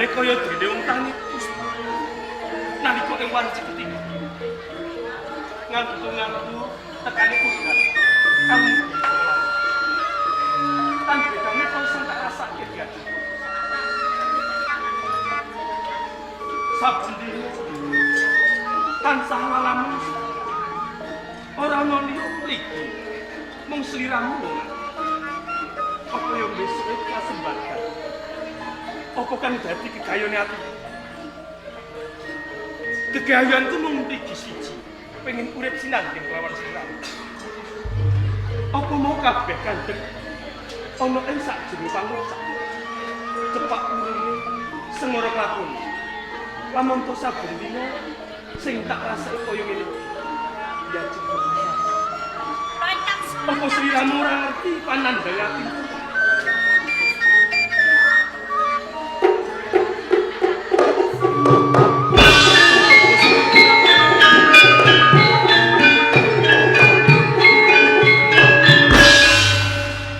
Bedane kaya dene wong tani puspa. Nalika ing wanci ketiga. Ngantu-ngantu tekane udan. Kamu tan bedane kaya sing tak rasake diadu. Saben dina tansah lalamun ora ana liya mligi mung sliramu. Apa yang besok kasembadan? Apa kan dadi kegayone ati? Kegayanku mung mligi siji, pengen urip sinanding kelawan sliramu. Apa mau kabeh kandheng ana ing sakjroning pangucap? Cepak urine sengara klakone. Lamun to saben dina sing tak rasake kaya ngene iki. Ya cukup. Apa sliramu ora ngerti panandhang atiku?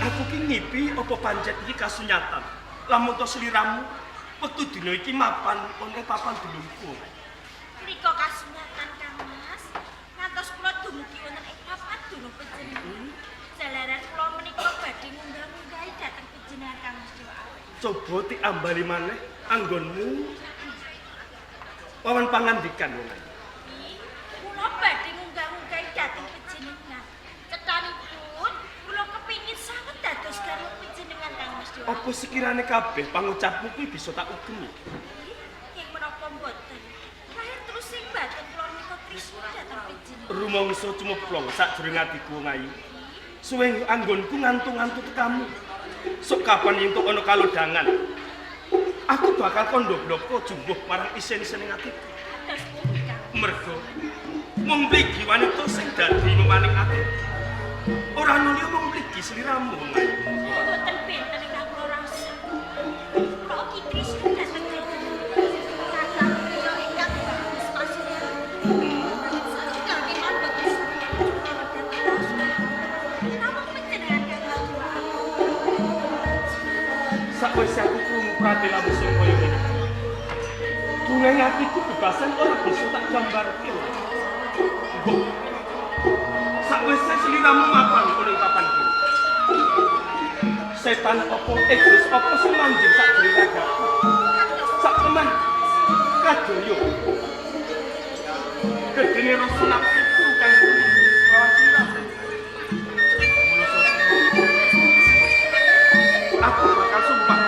Aku ki ngipi apa pancet iki kasunyatan. Lamun to sliramu wektu dina iki mapan ana papan dulungku. Menika kasunyatan Kang Mas. Ngantos kula dumugi wonten ing papan dunung panjenengan. Jalaran kula menika badhe ngunggah-ngunggahi dhateng panjenengan Kang Mas Dewa Ayu. Coba diambali maneh anggonmu wawan pangandikan wong ayu. Kula badhe ngunggah-ngunggahi dhateng panjenengan. Cethanipun kula kepingin sanget dados garwa panjenengan Kang Mas Dewa. Apa sekirane kabeh pangucapmu kuwi bisa tak ugemi? Ing menapa mboten? Lahir terus sing batin kula menika trisna dhateng panjenengan. Rumangsa cumeplong sakjroning atiku wong ayu. Suwe anggonku ngantu-ngantu tekamu. Sok kapan yen ana kalodhangan, aku bakal kandha bloko jumbuh marang isen-isene atiku. Dados pundi Kang? Mergo mung mligi wanita sing dadi memaning atiku. Ora ana liya mung mligi sliramu wong ayu. Mboten benten ingkang kula rasa. Kula ugi trisna dhateng panjenengan. Kakang kula ingkang bagus pasuryan. Satunggalipun boten namung panjenengan Kang Mas Dewa Ayu. Sakwise aku krungu pratelamu sing kaya ngene. Bungane atiku bebasan ora bisa tak gambarke. Mbok. Sakwise sliramu mapan ning papanku. Setan apa iblis apa sing manjing sakjroning ragaku? Sak temen kadaya. Gedene rasa nafsuku kang lawan sliramu. Aku bakal sumpah.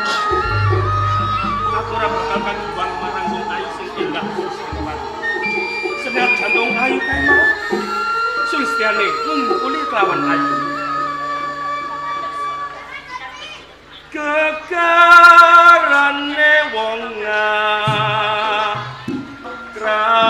Aku ora bakal kajuwang marang wong ayu sing endah suwan. Senajan wong ayu kae mau sulistyane ngungkuli kelawan ayu. Gegarane wong akrami.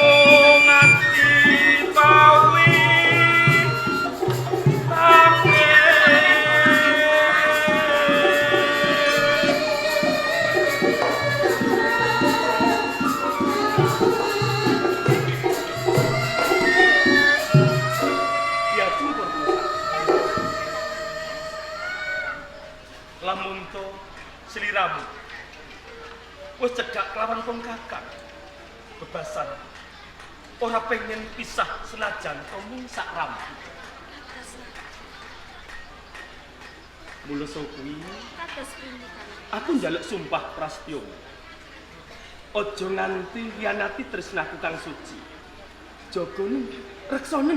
Mung ati pawi tange. Ya cumpur Musa. Lamun to sliramu wis cedhak kelawan wong kakang bebasan ora pengen pisah senajan to mung sak rambu. Mula saka kuwi Kados pundi Kang? aku njaluk sumpah prasetyo. Aja nganti khianati tresnaku kang suci. Jagane, reksane.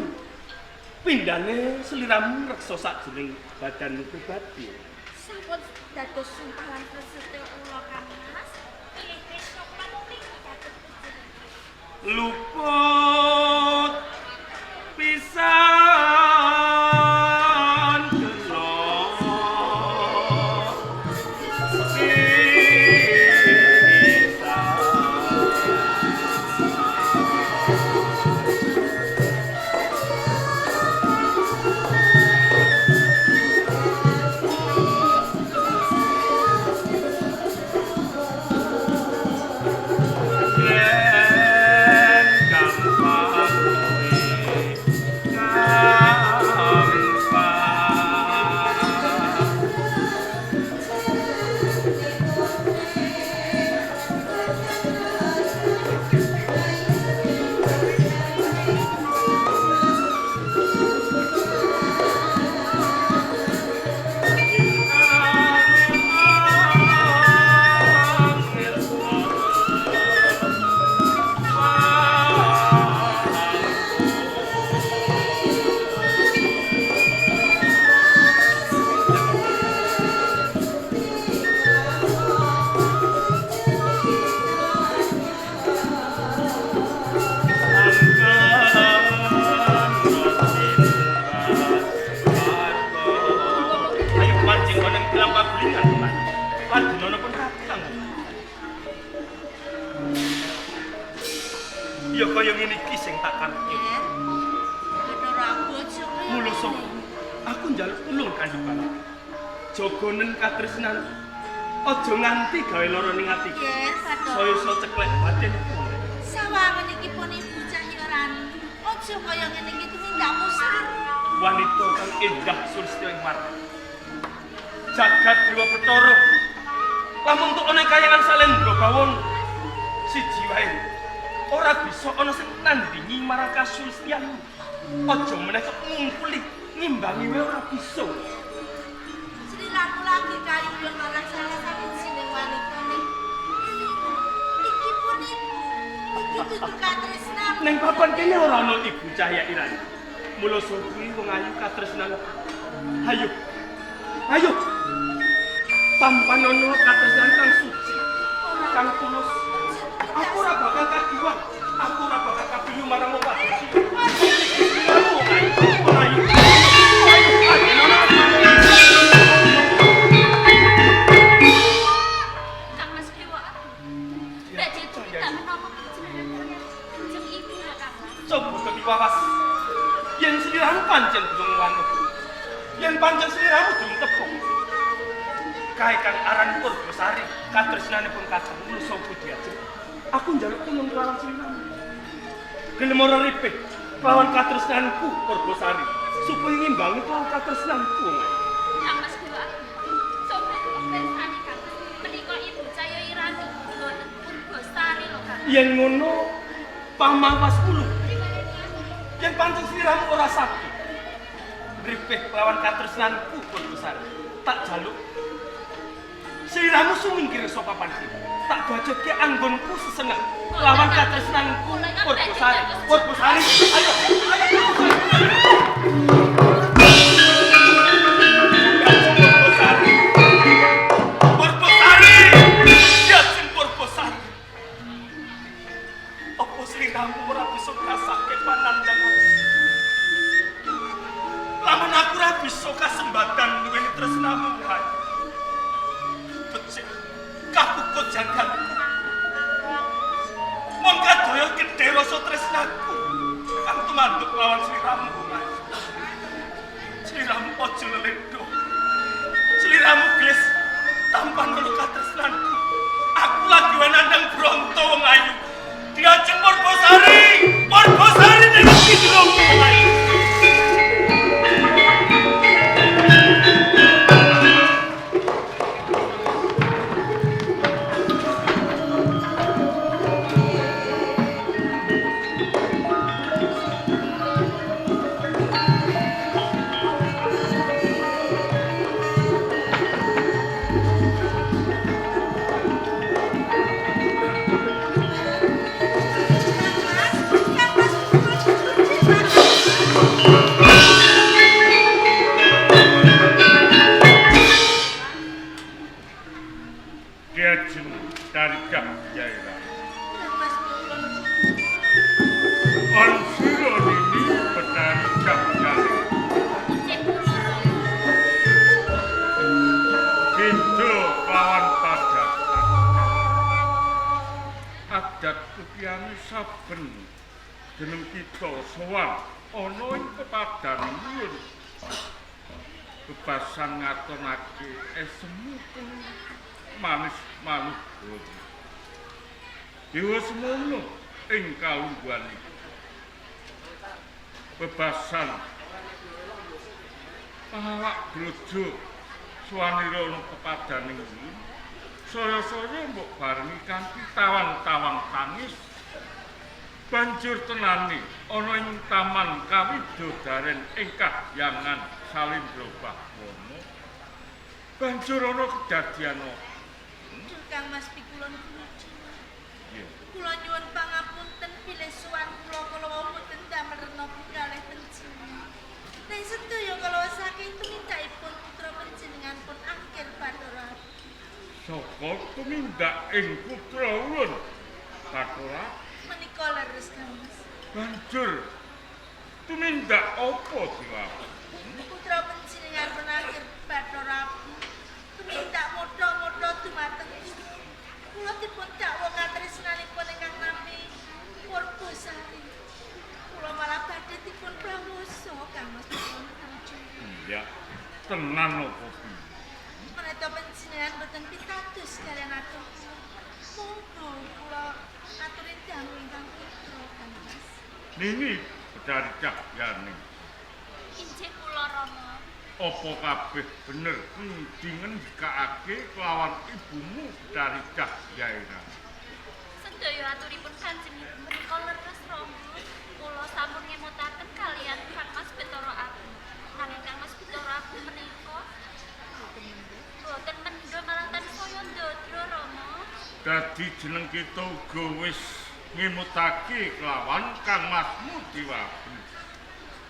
Pindhane sliramu reksa sakjroning badanmu pribadi. Sampun dados sumpah lan prasetya kula Kang Mas. Pilih tresna kula mriki dhateng panjenengan. Luput pisan kena pisan. Yen gampang kuwi gampang. Ayo mancing ana ing dalam pagulingan, Pak. Padunana pun kakang. Ya kaya ngene iki sing tak karepke. Yen Bathara abot saka Mula saka aku njaluk tulung kanggo Bapak. Jaga neng katresnan. Aja nganti gawe lara ning atiku. Yen Bathara. Saya iso ceklek batinku. Sawangun iki pun ibu Cahya Rani. Aja kaya ngene iki tumindakmu saru. Wanita kang endah sulistya ing warna. Jagat Dewa Bathara. Lamun tuk ana ing kayangan Salendra Bawana. Siji wae. Ora bisa ana sing nandingi marang kasulistyanmu. Aja meneh kok ngungkuli, ngimbangi wae ora bisa. Sliramu lagi kayuyon marang salah sawijining wanita ning iki pun ibu. Iki dudu katresnan. Ning papan kene ora ana Ibu Cahya Irani. Mula kuwi wong ayu katresnan. Hayo. Ayo. Tampanono katresnan kang suci, kang tulus. Aku ora bakal kagiwan. Aku ora bakal kabiyu marang wong wadon. Wong ayu, wong ayu. Ayo, adenono. Kang Mas Dewa Agung. Badhe tumindak menapa panjenengan kanjeng ibu lho Kang Mas. Coba demi wawas. Yen sliramu pancen durung wanut. Yen pancen sliramu durung tepung. Kae kang aran Purbasari, katresnanipun kakang Nusa Budi Ajeng. Aku njaluk tulung kelawan sliramu. Gelem ora ripih kelawan katresnanku Purbasari supaya ngimbangi kelawan katresnanku. Kang Mas Dewa Agung. Coba pirsani Kang Mas. Menika Ibu Cahya Irani mboten Purbasari lho Kang. Yen ngono pamawas kula. Yen pancen sliramu ora saged ripih kelawan katresnanku Purbasari, tak jaluk sliramu sumingkir saka papan iki. Tak bajutke anggonku seseneng lawan katresnanku Purbasari. Purbasari, ayo, ayo Purbasari. Purbasari. Yajeng Purbasari. Apa sliramu ora bisa ngrasake panandhangan? Lamun aku ora bisa kasembadan duweni tresnamu wae. Becik kakukut jagatku. Mon kadaya gedhe rasa tresnaku kang tumanduk lawan sliramu wae. Sliramu aja lelendo. Sliramu gelis tampan katresnanku. Aku lagi nandang bronto wong ayu. Diajeng Purbasari, Purbasari ning kidung wong ayu. Saben jeneng kita sowan ana ing pepadan ulun. Bebasan ngatonake esemu manis maluhur. Dewa semono ing kalungguhan iki. Bebasan pangawak brojo suwanira ana pepadaning ulun. Saya-saya mbok barengi kanthi tawang-tawang tangis. Banjur tenani ana ing taman kawidodaren ing kahyangan Salindra Bawana. Banjur ana kedadian apa? Duh Kang Mas pikulun puji. Iya. Kula nyuwun pangapunten bilih sowan kula kala wau mboten damel rena kalih panjenengan. Ning sedaya kala saking tumindakipun putra panjenengan pun angkir Bathara. Saka tumindak ing putra ulun Bathara Menika leres Kang Mas. Banjur tumindak apa Dewa? Putra panjenengan pun angkir Bathara tumindak motha-motha dumateng kula dipun dakwa katresnanipun ingkang nami Purbosari. Kula malah badhe dipun prawosa Kang Mas dipun puji. Iya, tenan apa piye? Menawi panjenengan boten pitados kaliyan atur kula. Monggo kula aturi dangu ingkang putra Kang Mas. Nini Betari Cahyani. Inggih kula Rama. Apa kabeh bener kuwi dingendikake kelawan ibumu Betari Cahyaira? Sedaya aturipun Kanjeng Ibu menika leres Rama. Kula sampun ngemutaken kaliyan Kang Mas Bathara Agung. Nanging Kang Mas Bathara Agung menika boten mendho malah tansaya ndadra Rama. Dadi jeneng kita uga wis ngemutake kelawan Kang Masmu Dewabu.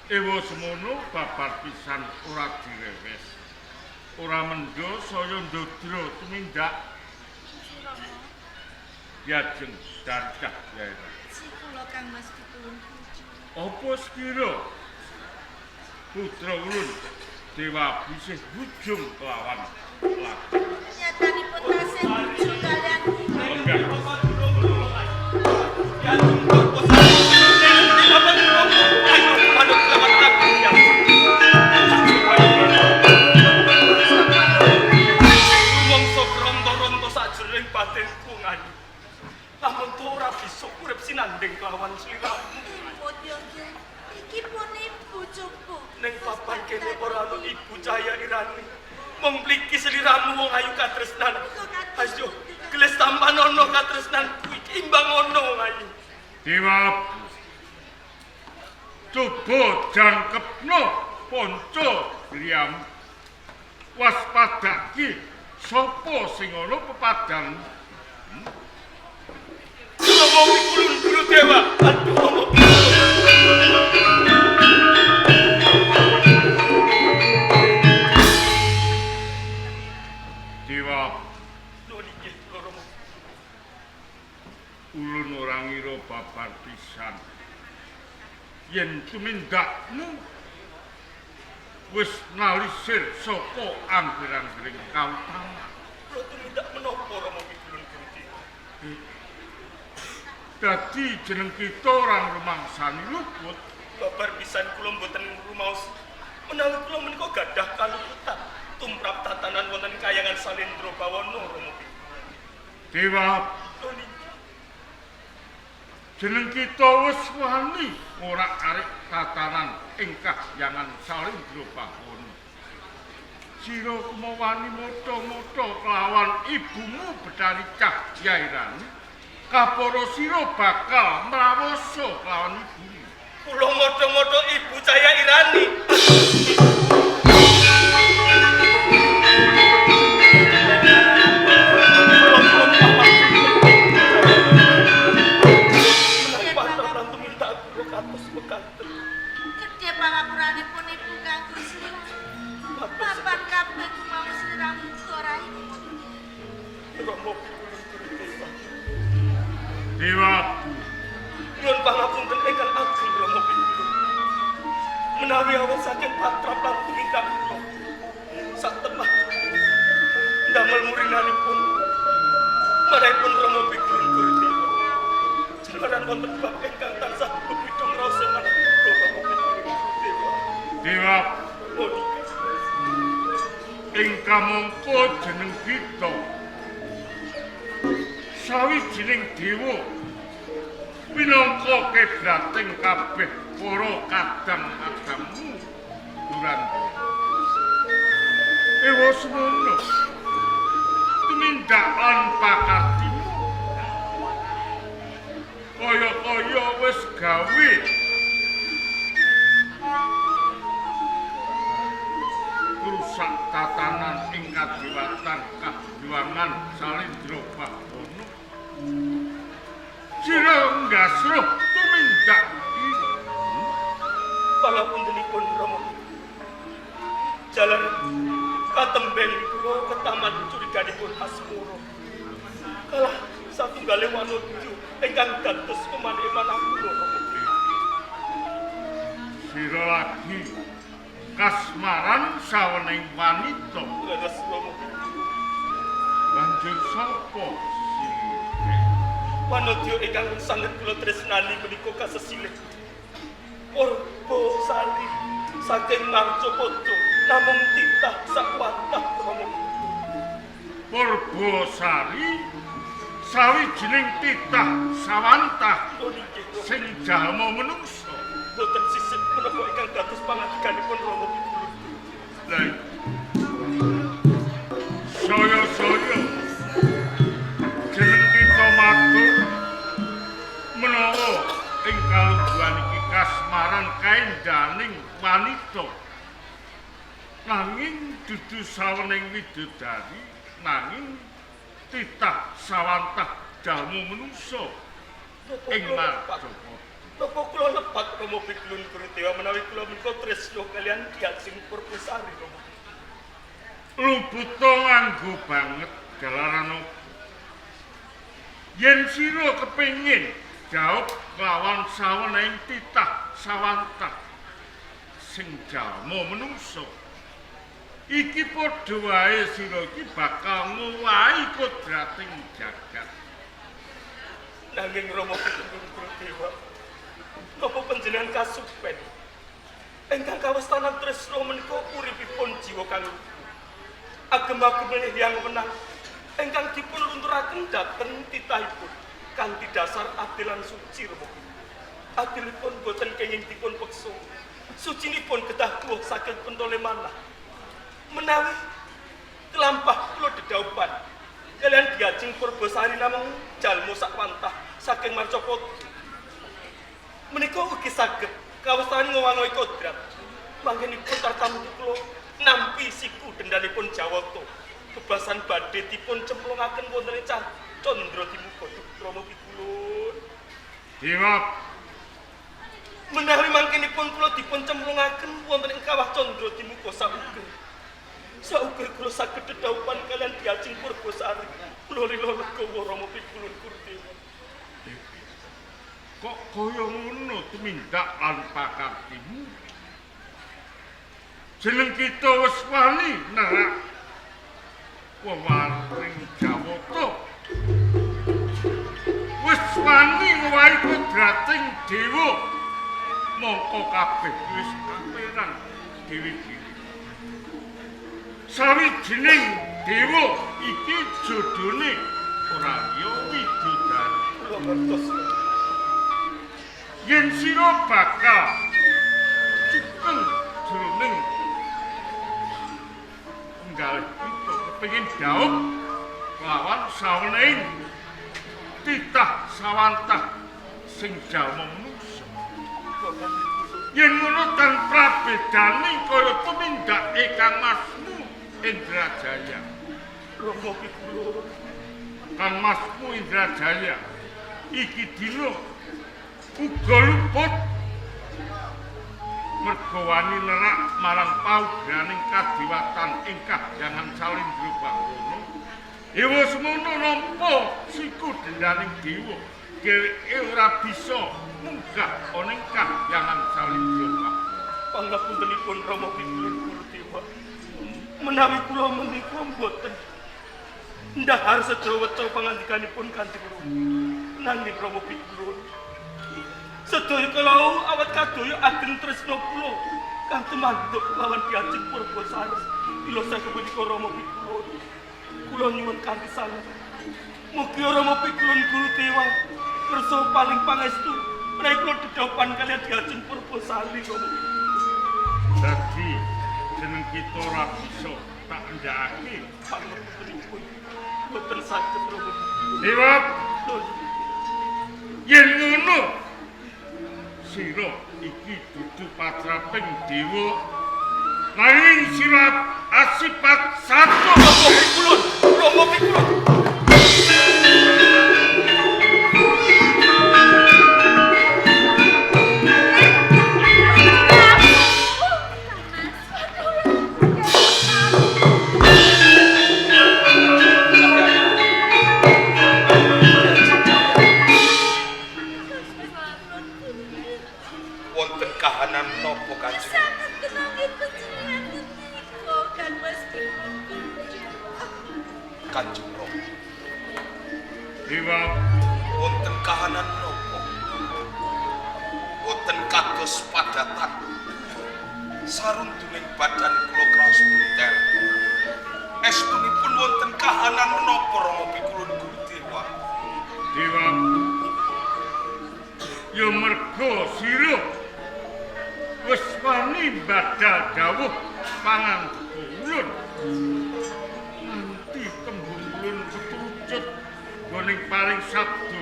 Ewa semono babar pisan ora direwes. Ora mendho saya ndadra tumindak. Inggih Rama. Yajeng Betari Cahyaira. Si kula Kang Mas pitulung puji. Apa sekira putra ulun Dewa isih bujung kelawan laku. Nyatanipun tasih bujung kaliyan Lenggah. Rumangsa kronto-ronto sajroning batinku ngani. Lamun to ora bisa urip sinanding kelawan sliramu. Emot yo iki pun ibu coba. Ning papan kene ora ana ibu Cahya Irani. Mung mligi sliramu wong ayu katresnan. Ayo, geles tampanono katresnanku iki imbang ono wong ayu. Dewa coba jangkepno ponco griyamu. Waspadaki sapa sing ana pepadang. Ngomong kulun guru dewa. Aduh ngomong. Dewa Nuwun inggih kula Rama. Ulun ora ngira babar pisan. Yen tumindakmu wis nalisir saka angger-anggering kautaman. Kula tumindak menapa Rama Pikulun Guru Dewa? Dadi jeneng kita ora ngrumangsani luput. Babar pisan kula mboten rumaos menawi kula menika gadah kaluputan tumrap tatanan wonten kayangan Salindra Bawana Rama Pikulun. Dewa Nuwun inggih. jeneng kita wis wani ngorak-arik tatanan ing kahyangan Salindra Bawana. Sira kumawani motha-motha kelawan ibumu Betari Cahyairani, kapara sira bakal mrawasa kelawan ibumu. Kula motha-motha ibu Cahya Irani. Gedhe pangapuranipun ibu kanggo sliramu. Papan kabeh kumau sliramu uga raipun. Dewa Nyuwun pangapunten ingkang ageng Rama Pikulun. Menawi awet saking patrap lan tumindak kula satemah ndamel murinanipun marahipun Rama Pikulun Guru Dewa. Jalaran Boten wonten bab ingkang tansah bebidung raos manah kula Rama Pikulun Dewa. Dewa Monika. Ing kamangka jeneng kita sawijining dewa minangka kebrating kabeh para kadang-kadangmu Durandara. Ewa semono tumindak lan pakartimu kaya-kaya wis gawe rusak tatanan ing kadiwatan kahyuangan Salindra Bahono. Sira nggasruh tumindak ira. Pangapuntenipun Rama. Jaler katemben kula ketaman curiganipun asmara. Kalah satunggale wanodya ingkang dados pemanik-manah kula Rama. Sira lagi kasmaran sawening wanita. Leres Rama. Banjur sapa sira? Wanodya ingkang sanget kula tresnani menika kasesilih Purbasari saking Marcapada namung titah sakwatah Rama. Purbasari sawijining titah sawantah sing jalma menungsa. Boten sisip menapa ingkang dados pangandikanipun Rama Pikulun. Lha saya-saya jeneng kita matur menawa ing kalungguhan iki kasmaran kaendaning wanita nanging dudu sawening widodari nanging titah sawantah jalma menungsa ing Marcapada. Napa kula lepat Rama Pikulun Guru Dewa menawi kula menika tresna kaliyan Diajeng Purbasari Rama. Luputa nganggo banget jalaran apa? Yen sira kepengin jaup lawan sawening titah sawantah sing jalma menungsa iki padha wae sira iki bakal ngowahi kodrating jagat. Nanging Rama Pikulun Guru Dewa, napa panjenengan kasupen ingkang kawestanan tresna menika uripipun jiwa kang agem-agem yang menang ingkang dipun lunturaken dhateng titahipun kanthi dasar adil lan suci Rama. Adilipun boten kenging dipun peksa, sucinipun kedah tuwuh saking pentole manah. Menawi kelampah kula dedhaupan kaliyan Diajeng Purbasari namung jalma sakwantah saking Marcapada menika ugi saged kawestanan ngowangohi kodrat. Manggenipun tartamtu kula nampi siku dendhanipun Jawata bebasan badhe dipun cemplungaken wonten ing Candra Dimuka. Rama Pikulun. Dewa menawi mangkenipun kula dipun cemplungaken wonten ing kawah Candra Dimuka sauger. Sauger kula saged dedhaupan kaliyan Diajeng Purbasari. Kula lila legawa Rama Pikulun Guru Dewa. Kok kaya ngono tumindak lan pakartimu? Jeneng kita wis wani nerak wewaring Jawata. Wis wani ngowahi kodrating dewa. Mongko kabeh wis kaperang dewi-dewi. Sawijining dewa iki jodone ora liya widodari. Kula ngertos. Yen sira bakal cukeng jroning enggalih kita kepengin dhaup lawan sawening titah sawantah sing jalma menungsa. Yen ngono tan prabedane kaya tumindake Kang Masmu Indrajaya. Rama Pikulun. Kang Masmu Indrajaya iki dina uga luput merga wani nerak marang paugraning kadiwatan ing kahyangan Salindra Bahono. Ewa semono nampa siku dendaning dewa, dheweke ora bisa munggah ana ing kahyangan Salindra Bahono. Pangapuntenipun Rama Pikulun Guru Dewa, menawi kula menika mboten ndahar sedaya weca pangandikanipun Kanjeng Rama. Nanging Rama Pikulun, Sedaya kalau awat kadaya ageng tresna kula kang tumanduk lawan Ki Ajeng Purbasari. Ila saking punika Rama Pikulun. Kula nyuwun kanthi sanget. Mugi Rama Pikulun Guru Dewa kersa paling pangestu menawi kula dedhapan kaliyan Ki Ajeng Purbasari Rama. Dadi jeneng kita ora bisa tak endhakake. Pangapuntenipun boten saged Rama. Dewa, yen ngono sira iki dudu patraping dewa nanging sira asipat satu. Rama Pikulun, Rama Pikulun. Wonten kahanan napa Kanjeng? Sanget kenangin panjenengan ngendika Kang Mas Pikulun. Kanjeng Rama. Dewa, Wonten kahanan napa? Wonten kados padatan. Sarunduning badan kula kraos benter. Estunipun wonten kahanan menapa Rama Pikulun Guru Dewa? Dewa, ya merga sira wis wani badal dawuh pangandika ulun. Nganti tembung ulun ketrucut goning paring sabda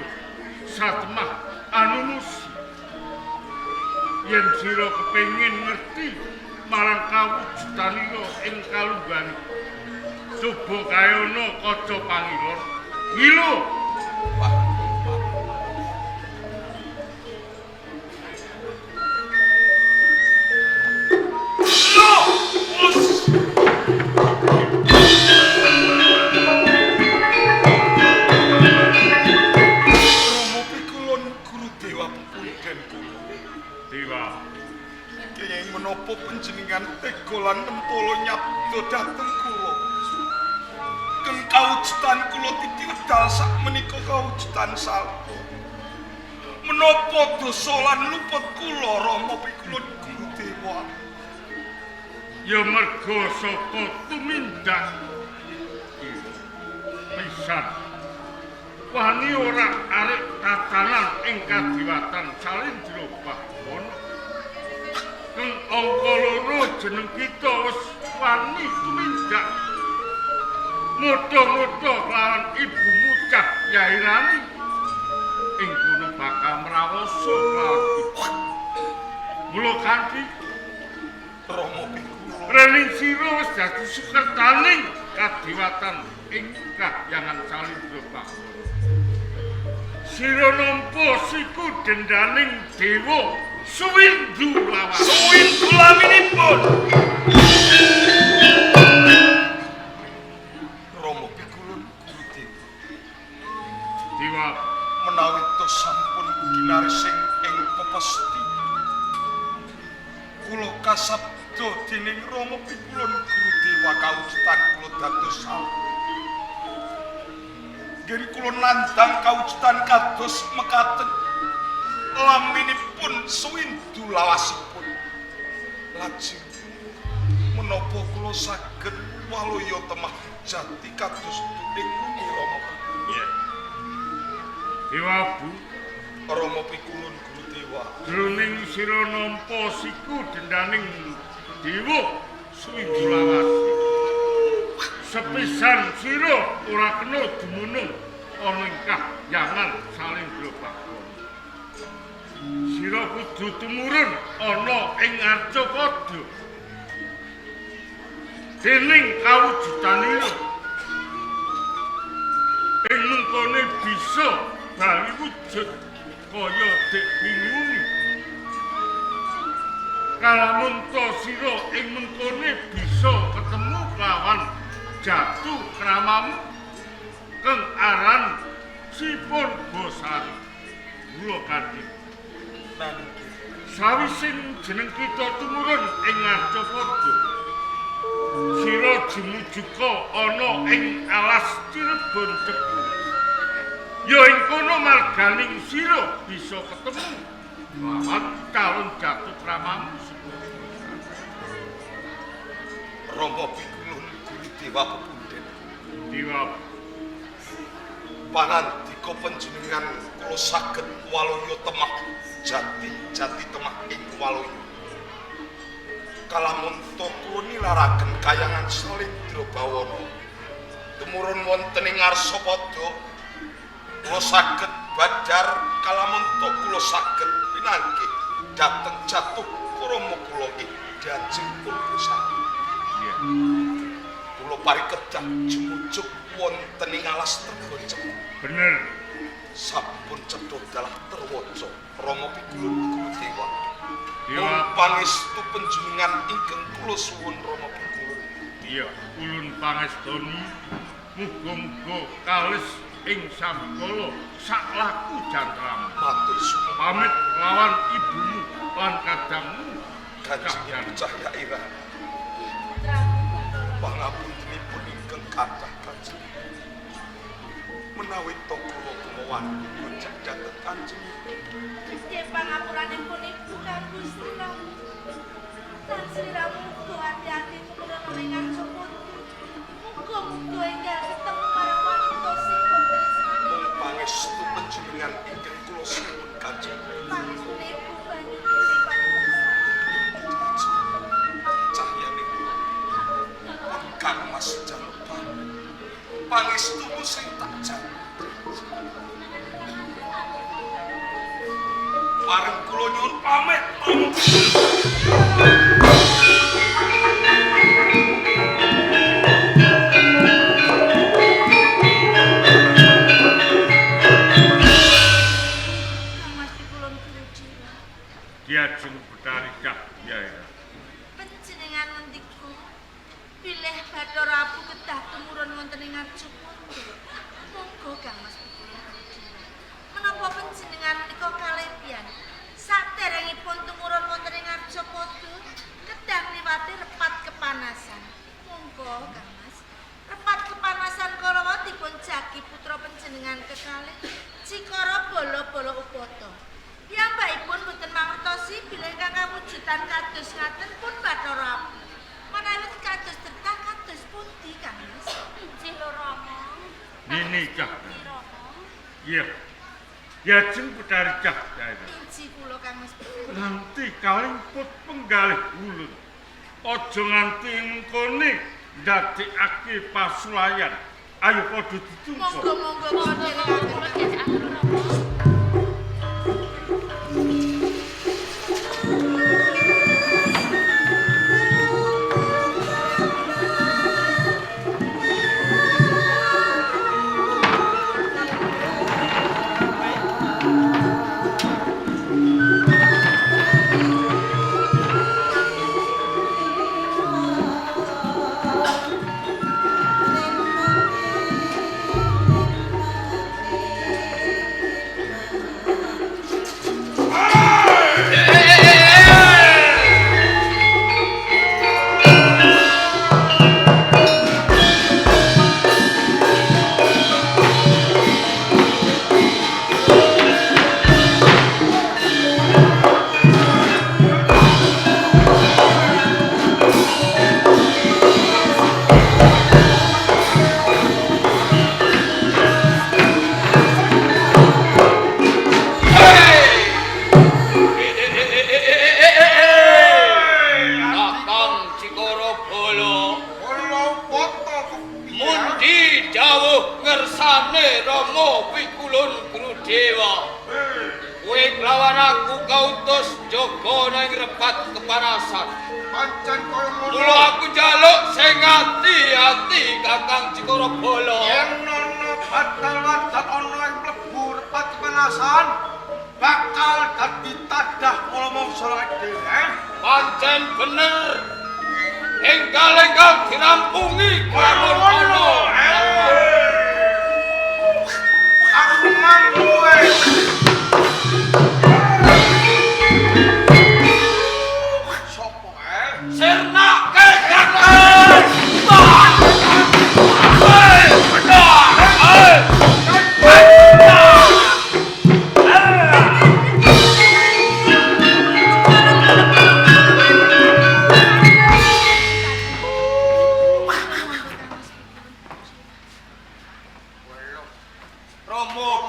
satemah anumusi. Yen sira kepengin ngerti marang kawujudanira ing kalungguhan, coba kayana kaca pangilor. Ngilo. Wah, Rama Pikulun Guru Dewa pepunden kula. Dewa, Kenging menapa panjenengan tega lan mentala nyabda dhateng kula? Keng kawujudan kula titi wedal sak menika kawujudan salto. Menapa dosa lan luput kula Rama Pikulun Guru Dewa? Ya merga saka tumindak pisan wani ora arek tatanan ing kadiwatan Salindra Bawana. Keng angka loro jeneng kita wis wani tumindak mutha-mutha kelawan ibumu Cah Yairani ing kono bakal mrawasa kelawan ibu. Mula kanthi Rama Pikulun, rening sira wis dadi sukertaning kadiwatan ing kahyangan Salindra Bawana. Sira nampa siku dendaning dewa Suwindu lawan. Suwindu laminipun. Rama Pikulun Guru Dewa, Dewa, menawi tos sampun ginarsing ing pepesti kula kasabda dening Rama Pikulun Guru Dewa kawujudan kula dados salto. Nggih kula nandhang kawujudan kados mekaten laminipun suwindu lawasipun. Lajeng menapa kula saged waluya temah jati kados ing bumi Rama Pikulun? Dewa Bu, Rama Pikulun Guru Dewa, jroning sira nampa siku dendaning dewa Suwindu lawasi. Sepisan sira ora kena dumunung ana ing kahyangan Salindra Bawana. Sira kudu tumurun ana ing Arcapada. Dening kawujudanira ing mengkone bisa bali wujud kaya dek wingi. Kalamunta sira ing mengkone bisa ketemu kelawan jatuh kramamu kang aran Si Purbasari. Mula kanthi nanging sawising jeneng kita tumurun ing Arcapada, sira jumujuka ana ing alas Cirebon Cepu. Ya ing kono marganing sira bisa ketemu Lawan calon jatut ramamu sepundi. Rama Pikulun Guru Dewa pepunden. Dewa Panandika panjenengan kula saged waloya temah jati-jati temah ing waloya. Kalamunta kula nilaraken kayangan Salindra Bawana. Tumurun wonten ing Ngarsapada kula saged badhar kalamunta kula saged pinanggih dhateng jatuh krama kula ing Diajeng Purbasari. Iya. Kula parikedah jumujuk wonten ing alas Tregoncem. Bener. Sampun cetha dalah terwaca Rama Pikulun Guru Dewa. Dewa pangestu panjenengan ingkang kula suwun Rama Pikulun. Iya, ulun pangestoni muga-muga kalis ing sambikala saklaku jantramu. Matur suwun. Pamit lawan ibumu lan kadangmu Kanjeng Ibu Cahya Ira. Pangapuntenipun ingkang kathah Kanjeng Ibu. Menawi ta kula kumawan ngajak dhateng Kanjeng Ibu. Nggih pangapuranipun Ibu kang Gusti Prabu. Lan sliramu uga ati-ati tumurun ing Ngarsapada. Muga-muga enggal ketemu marang wanita sing boten seneng. Mung pangestu panjenengan ingkang kula suwun Kanjeng. Pangestune Ibu banyu sing paribasan. Cahyane pun Kang Mas Jalupa. Pangestumu sing tak jaluk. Bareng kula nyuwun pamit. Kang Mas Pikulun Guru Dewa. Diajeng Betari Cahya Ira. Panjenengan ngendika bilih Bathara Abu kedah tumurun wonten ing Ngarsapada. Monggo Kang Mas Pikulun Guru Dewa. Menapa panjenengan menika kalebian saderengipun tumurun wonten ing Ngarsapada kedah ngliwati repat kepanasan. Monggo Kang Mas. Repat kepanasan kala dipun jagi putra panjenengan kekalih Cikara bala-bala upata. Piyambakipun boten mangertosi bilih ingkang kawujudan kados ngaten pun Bathara Abu. Menawi kados dertah kados pundi Kang Mas? Inggih lho Rama. Nini Cahya. Rama. Iya. Diajeng Betari Cahya Ira. Inji kula Kang Mas. Nanti kalingput penggalih ulun. Aja nganti ngkone ndadekake pasulayan. Ayo padha ditungso. Monggo-monggo kula dherekaken. Kula dherekaken Rama. Hey!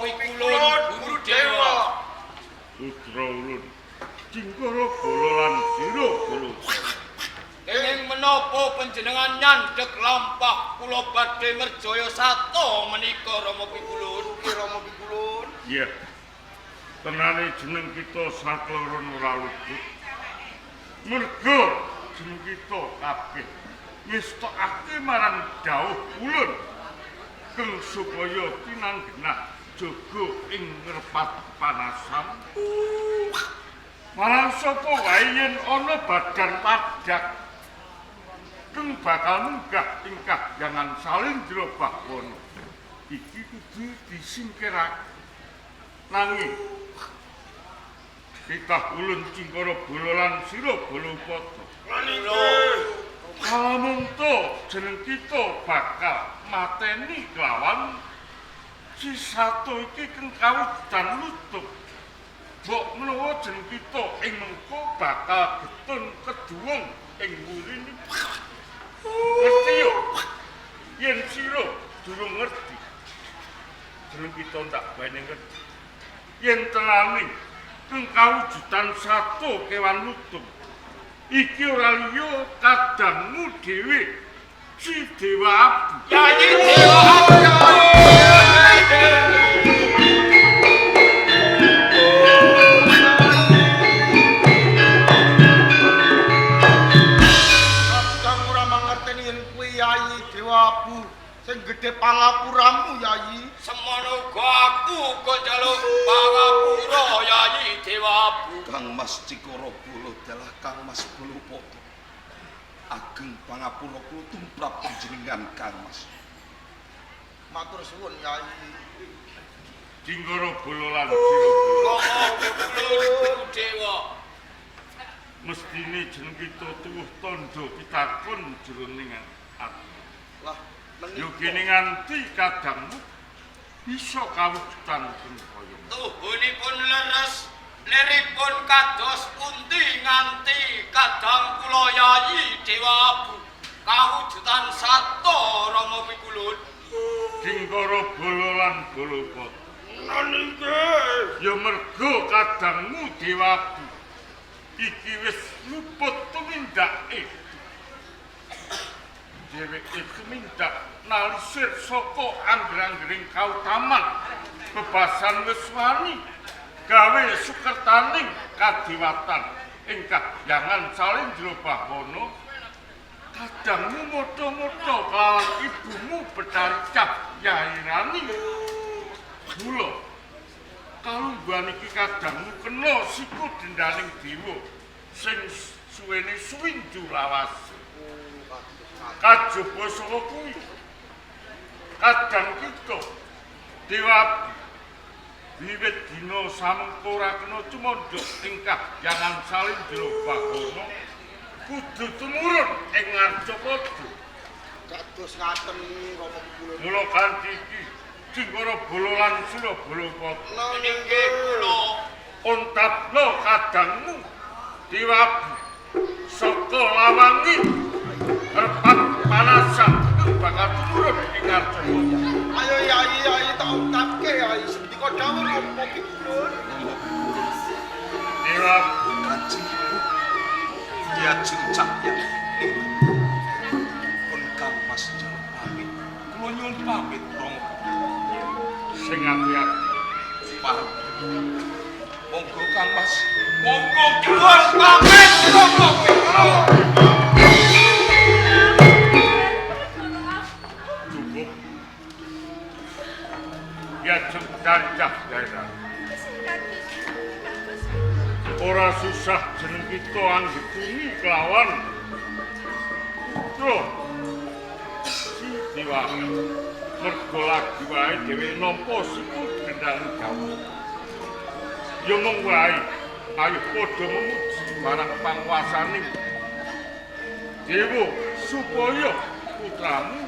Pikulun Guru Dewa. Putra ulun Cingkara Bala lan Sira Bala. Kenging menapa panjenengan nyandhek lampah kula badhe merjaya sata menika Rama Pikulun? Rama Pikulun. Iya. Tenane jeneng kita sakloron ora luput. Mergo jeneng kita kabeh ngestokake marang dawuh ulun keng supaya tinanggenah jaga ing ngrepat panasan. Marang sapa wae yen ana badan padak keng bakal munggah ing kahyangan Salindra Bawana. Iki kudu disingkirake. Nanging titah ulun Cingkara Bala lan Sira Balapada. Kalamunto jeneng kita bakal mateni kelawan si sato iki keng kawujudan lutuk. Mbok menawa jeneng kita ing mengko bakal getun keduwung ing murine. Ngerti yo? Yen sira durung ngerti, jeneng kita ndak bane ngerti. Yen tenane keng kawujudan sato kewan lutung iki ora liya kadangmu dhewe Si Dewa Abu. Yayi Dewa Abu. Kadang ora mangerteni yen kuwi Yayi Dewa Abu sing gedhe pangapuramu Yayi. Semono uga aku uga njaluk pangapura Yayi Dewa Abu. Kang Mas Cikara Bala dalah Kang Mas Balapada. Ageng pangapura kula tumrap panjenengan Kang Mas. Matur suwun Yayi. Cingkara Bala lan Sira Bala. Dewa. Mestine jeneng kita tuwuh tandha pitakon jroning ati. Lah, yo kene nganti kadangmu bisa kawujudan kaya. Tuhunipun leres, liripun kados pundi nganti kadang kula Yayi Dewa Abu kawujudan sato Rama Pikulun. Cingkara Bala lan Balapada. Ya mergo kadangmu Dewa Abu iki wis luput tumindake. Dheweke tumindak nalisir saka angger-anggering kautaman bebasan wis wani gawe sukertaning kadiwatan ing kahyangan Salindra Bawana. Kadangmu motho-motho kelawan ibumu Betari Cahya Irani. Mula kalungguhan iki kadangmu kena siku dendaning dewa sing suwene suwinju lawase. Kajaba saka kuwi kadang kita Dewa wiwit dina samengko ora kena cumandha ing kahyangan Salindra Bawana kudu tumurun ing Ngarcapada. Kados ngaten Rama Pikulun. Mula kanthi iki Cingkara Bala lan Sira Balapada Inggih kula ontapna kadangmu Dewa saka lawangi repat panasan bakal tumurun ing Ngarcapada. Ayo Yayi, Yayi tak ucapke Yayi sendika dawuh Rama Pikulun. Dewa Kanjeng Ibu Diajeng Cahya pun Kang Mas njaluk pamit. Kula nyuwun pamit Rama. Sing ati-ati. Pareng. Monggo Kang Mas. Monggo kula pamit Rama Pikulun. Cukup. Diajeng Cahya Irani. Ora susah jeneng kita anggituni kelawan putra Si Dewa. Mergo lagi wae dhewe nampa siku gendang gawe. Ya mung wae ayo padha memuji marang panguwasaning dewa supaya putramu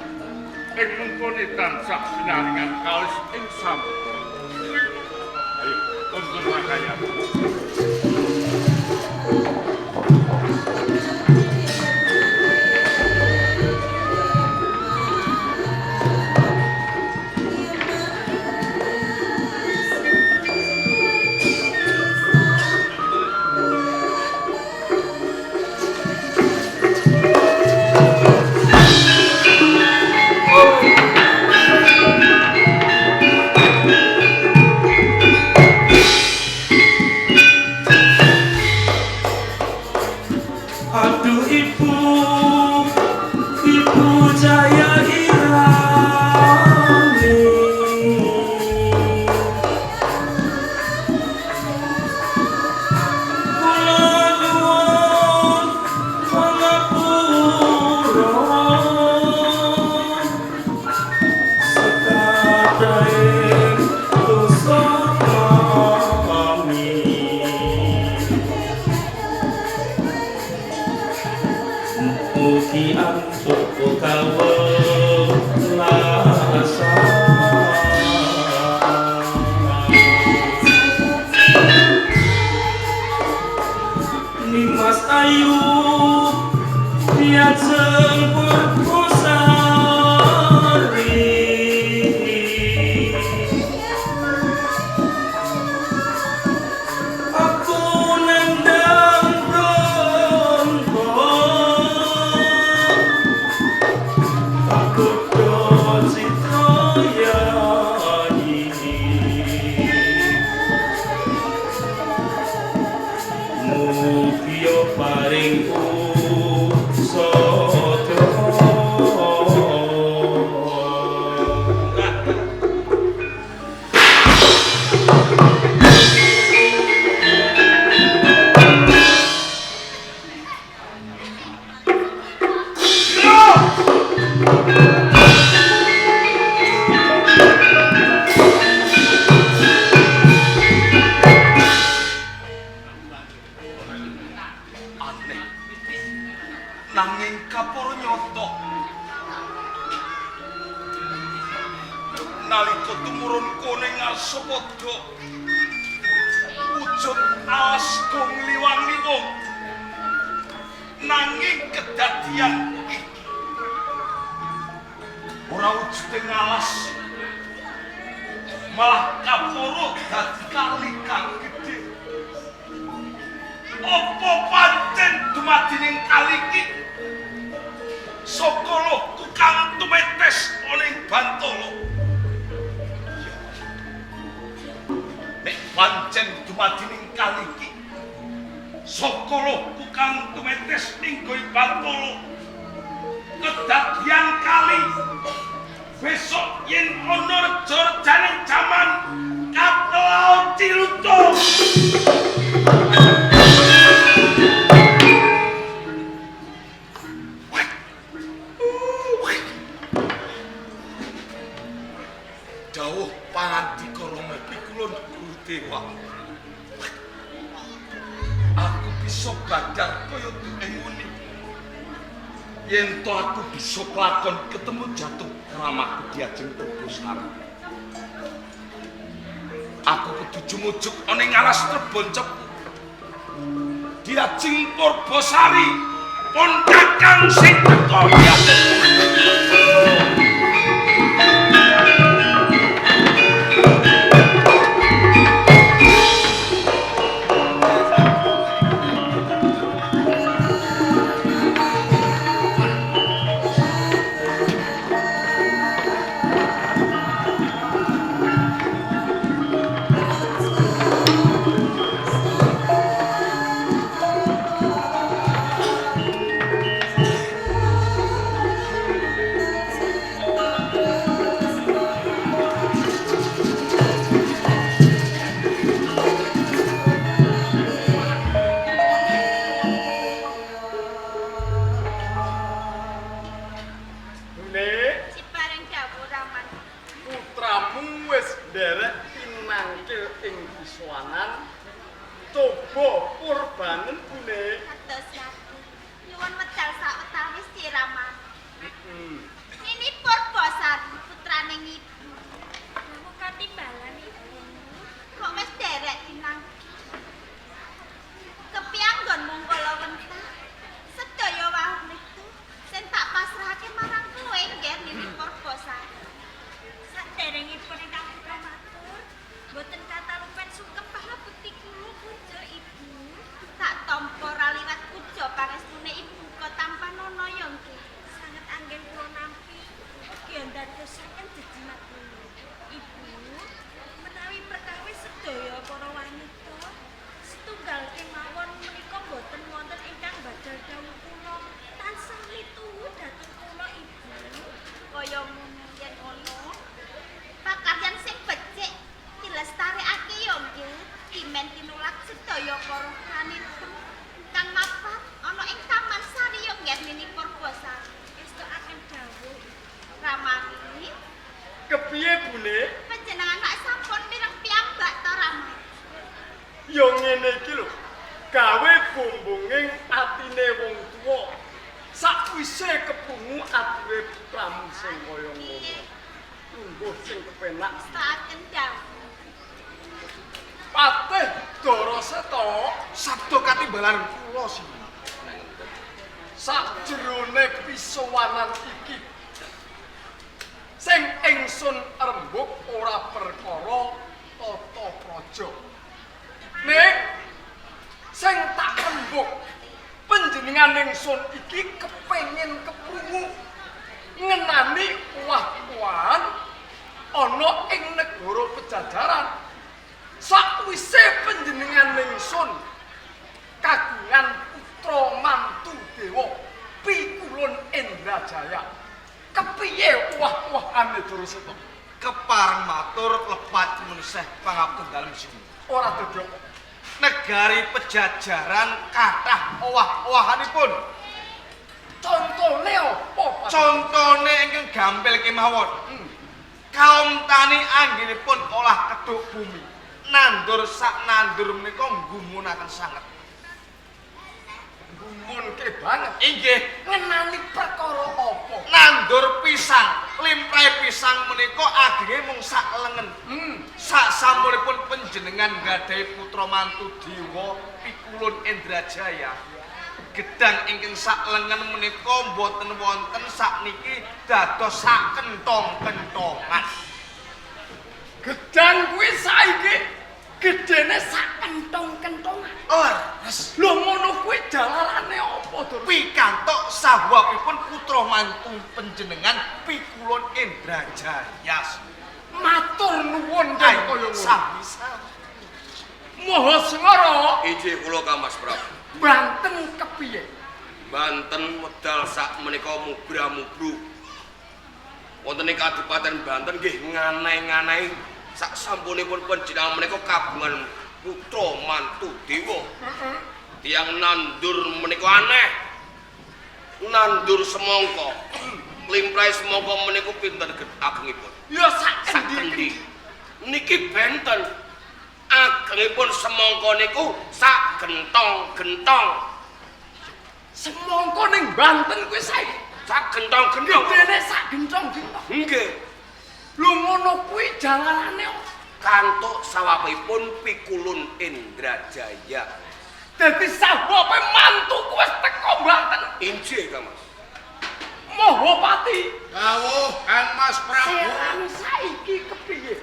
ing mengkone tansah pinaringan kalis ing samudra. Ayo kondur makayan. Padhaing dosa kami. Mugi antuk kawelasan. Nimas Ayu Diajeng Purbosari, aku nendang bronto, aku do citra yayi. Mugi paring usada. Aneh. Nanging kaporo nyata. Nalika tumurun kone ngasopada wujud alas gong liwang-liwung. Nanging kedadian iki ora wujude ngalas, malah kaporo dadi kali kang gedhe. Apa pancen dumadining kali iki saka lohku kang tumetes ana ing Bantala? Nek pancen dumadining kali iki saka lohku kang tumetes ing Bantala, kedadian kali besok yen ana reja-rejaning jaman Katelaut Cilutung. Dawuh pangandika Rama Pikulun Guru Dewa. Aku bisa badar kaya ing uni. Yen to aku bisa kelakon ketemu jatuh ramaku diajeng Purbosari. Aku kudu jumujuk ana ing alas Trebon Cepu. Diajeng Purbosari pun kakang sing teka diajeng. Bune, Cipareng dawuh Raman. Putramu wis nderek tinangkil ing kiswanan. Coba purbanen Bune. Kados lagi. Nyuwun medal sawetawis Raman. Heeh. Nini Purbosari putrane ibu. Dawuh katimbalan ibu. Kok wis derek tinangkil. Kepiye anggon mung kala wentah. Sedaya wau metu sing tak pasrahake marang kowe nggih Nini Purbosari. Saderengipun ingkang putra matur, mboten katalupen sungkem pangabekti kula puja ibu. Tak tampa ra liwat puja pangestune ibu kok tanpa nono ya nggih. Sanget anggen kula nampi ugi ndadosaken jejimat kula. Ibu, menawi perkawis sedaya para wanita setunggal kemawon menika mboten wonten ingkang badal dawuh kula, tansah mituhu dhateng kula ibu. Kaya ngono yen ngono, pakaryan sing becik dilestarekake ya nggih, kimen tinulak sedaya para pranita kang mapan ana ing Taman Sari ya nggih Nini Purbosari. Estukaken dawuh Ramani. Kepiye Kepiye bune? Panjenengan mak sampun mireng piyambak to Rama? Ya ngene iki lho. Gawe bumbunging atine wong tuwa. Sakwise kepungu ature putramu sing kaya ngono. Lungguh sing kepenak. Setaken dawuh. Patih Daraseta Sabda katimbalan kula sih. Sakjerone pisowanan iki sing ingsun rembug ora perkara tata praja. Ning sing tak rembug panjenengan ingsun iki kepengin keprungu ngenani owah-owahan ana ing negara Pejajaran. Sakwise panjenengan ingsun kagungan putra mantu dewa Pikulun Indrajaya. Kepiye owah-owahane Duraseta? Kepareng matur lepat meneseh pangapten dalem sini. Ora dadi apa. Negari Pejajaran kathah owah-owahanipun. Contone apa, Pak? Contone ingkang gampil kemawon. Kaum tani anggenipun olah keduk bumi. Nandur sak nandur menika nggumunaken sanget. Gumunke banget. Inggih, Ngenani perkara apa? Nandur pisang, limprahe pisang menika agenge mung sak lengen. Sak sampunipun panjenengan nggadahi putra mantu dewa Pikulun Indrajaya. Gedang ingkang sak lengen menika mboten wonten sakniki dados sak kentong-kentongan. Gedang kuwi saiki gedene sak kentong-kentongan. Leres. Lho ngono kuwi jalarane apa, Dur? Pikantuk sahwapipun putra mantu panjenengan Pikulun Indrajaya. Matur nuwun yen kaya ngono. Sami-sami. Maha Sengara, Inggih kula Kang Mas Prabu. Banten kepiye? Banten medal sak menika mubra-mubru. Wonten ing Kadipaten Banten nggih nganeh-nganehi sak sampunipun panjenengan menika kagungan putra mantu dewa. Tiyang nandur menika aneh. Nandur semangka. Limprahe semangka menika pinten agengipun? Ya sak Sak endi-endi. endi. Niki benten. Agengipun semangka niku sak gentong-gentong. Semangka ning Banten kuwi saiki Sak gentong-gentong. gedene sak gentong-gentong. Nggih. Lho ngono kuwi jalarane apa? Kantuk sawapipun Pikulun Indrajaya. Dadi sahwape mantuku wis teko Banten. Injih Kang Mas. Mahapati, Dawuh Kang Mas Prabu. Serang saiki kepiye?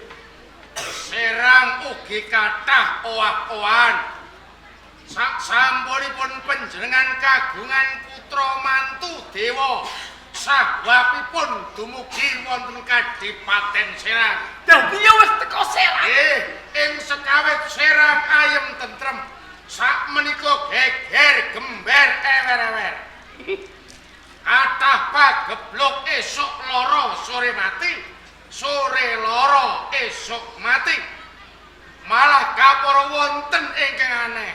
Serang ugi kathah owah-owahan. Sak sampunipun panjenengan kagungan putra mantu dewa. Sahwapipun dumugi wonten Kadipaten Serang. Dadi ya wis teko Serang. Nggih, ing sekawit Serang ayem tentrem. Sak menika geger gember ewer-ewer. Kathah pagebluk esuk loro sore mati, sore loro esuk mati. Malah kapara wonten ingkang aneh.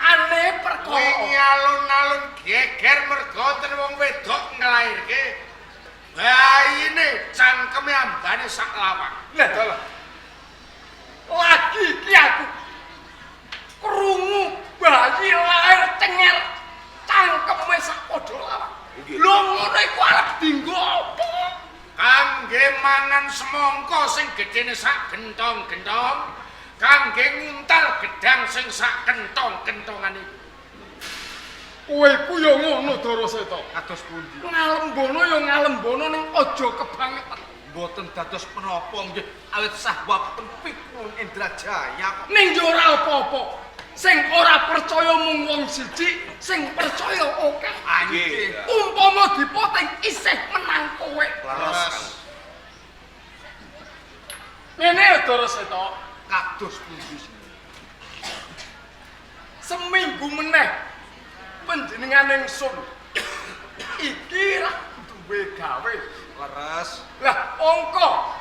Aneh perkara. Wingi alun-alun geger merga wonten wong wedok nglairke bayine cangkeme ambane sak lawang. Lah dalah. Lagi iki aku krungu bayi lahir cenger cangkeme sak padha lawang. Nggih. Lho ngono iku arep dienggo apa? Kangge mangan semangka sing gedene sak gentong-gentong, kangge nguntal gedang sing sak kentong-kentongan iku. Kowe iku ya ngono Daraseta. Kados pundi? Ngalembono ya ngalembono ning aja kebangetan. Mboten dados menapa nggih awit sahwapipun Pikulun Indrajaya kok. Ning yo ora apa-apa. Sing ora percaya mung wong siji, sing percaya akeh. Nggih. Umpama dipoting isih menang kowe. Leres. Ngene ya Daraseta. Kados pundi? Seminggu meneh panjenengan ingsun iki ra duwe gawe. Leres. Lah angka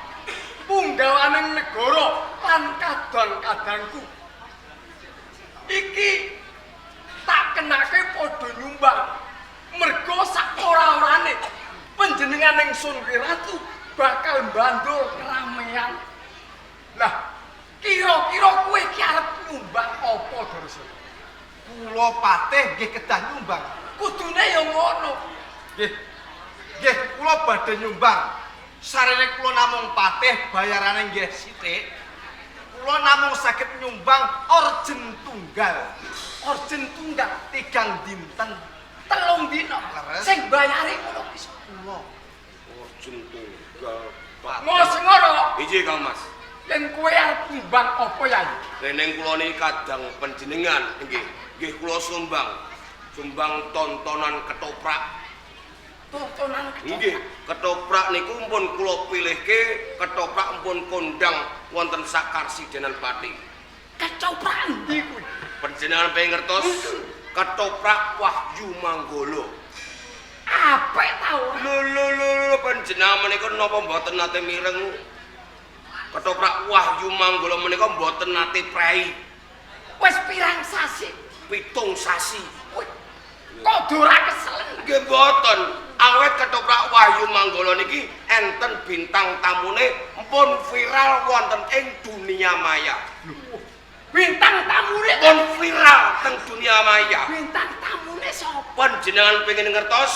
punggawaning negara lan kadang-kadangku iki tak kenake padha nyumbang. Merga sak ora-orane panjenengan ingsun kuwi ratu bakal bandul keramaian. Lah, kira-kira kowe iki arep nyumbang apa, Darasena? Kula patih nggih kedah nyumbang. Kudune ya ngono. Nggih. Nggih, kula badhe nyumbang. Sarene kula namung patih bayarane nggih sithik. Kula namung saged nyumbang orjen tunggal. Orjen tunggal 3 dinten. 3 dina. Leres. Sing bayare ngono kuwi sapa? Kula. Orjen tunggal patih. Mosngoro, Inggih Kang Mas. yen kowe arep nyumbang apa ya? Neneng kula niki kadang panjenengan nggih. Nggih kula sumbang. Sumbang tontonan ketoprak. Tontonan ketoprak. Nggih, ketoprak niku pun kula pilihke, ketoprak pun kondang wonten sakarsidenan Pati. Ketoprak endi kuwi? Panjenengan pengen ngertos ketoprak Wahyu Manggolo. Apik ta ora? Lho lho lho lho panjenengan menika napa mboten nate mireng? Ketoprak Wahyu Manggolo menika mboten nate prei. Wis pirang sasi? 7 sasi. Wih, kok ora keselen? Nggih mboten. Awet ketoprak Wahyu Manggolo niki enten bintang tamune pun viral wonten ing dunia maya. Bintang tamune Pun viral teng dunia maya. Bintang tamune sapa? Panjenengan pengen ngertos?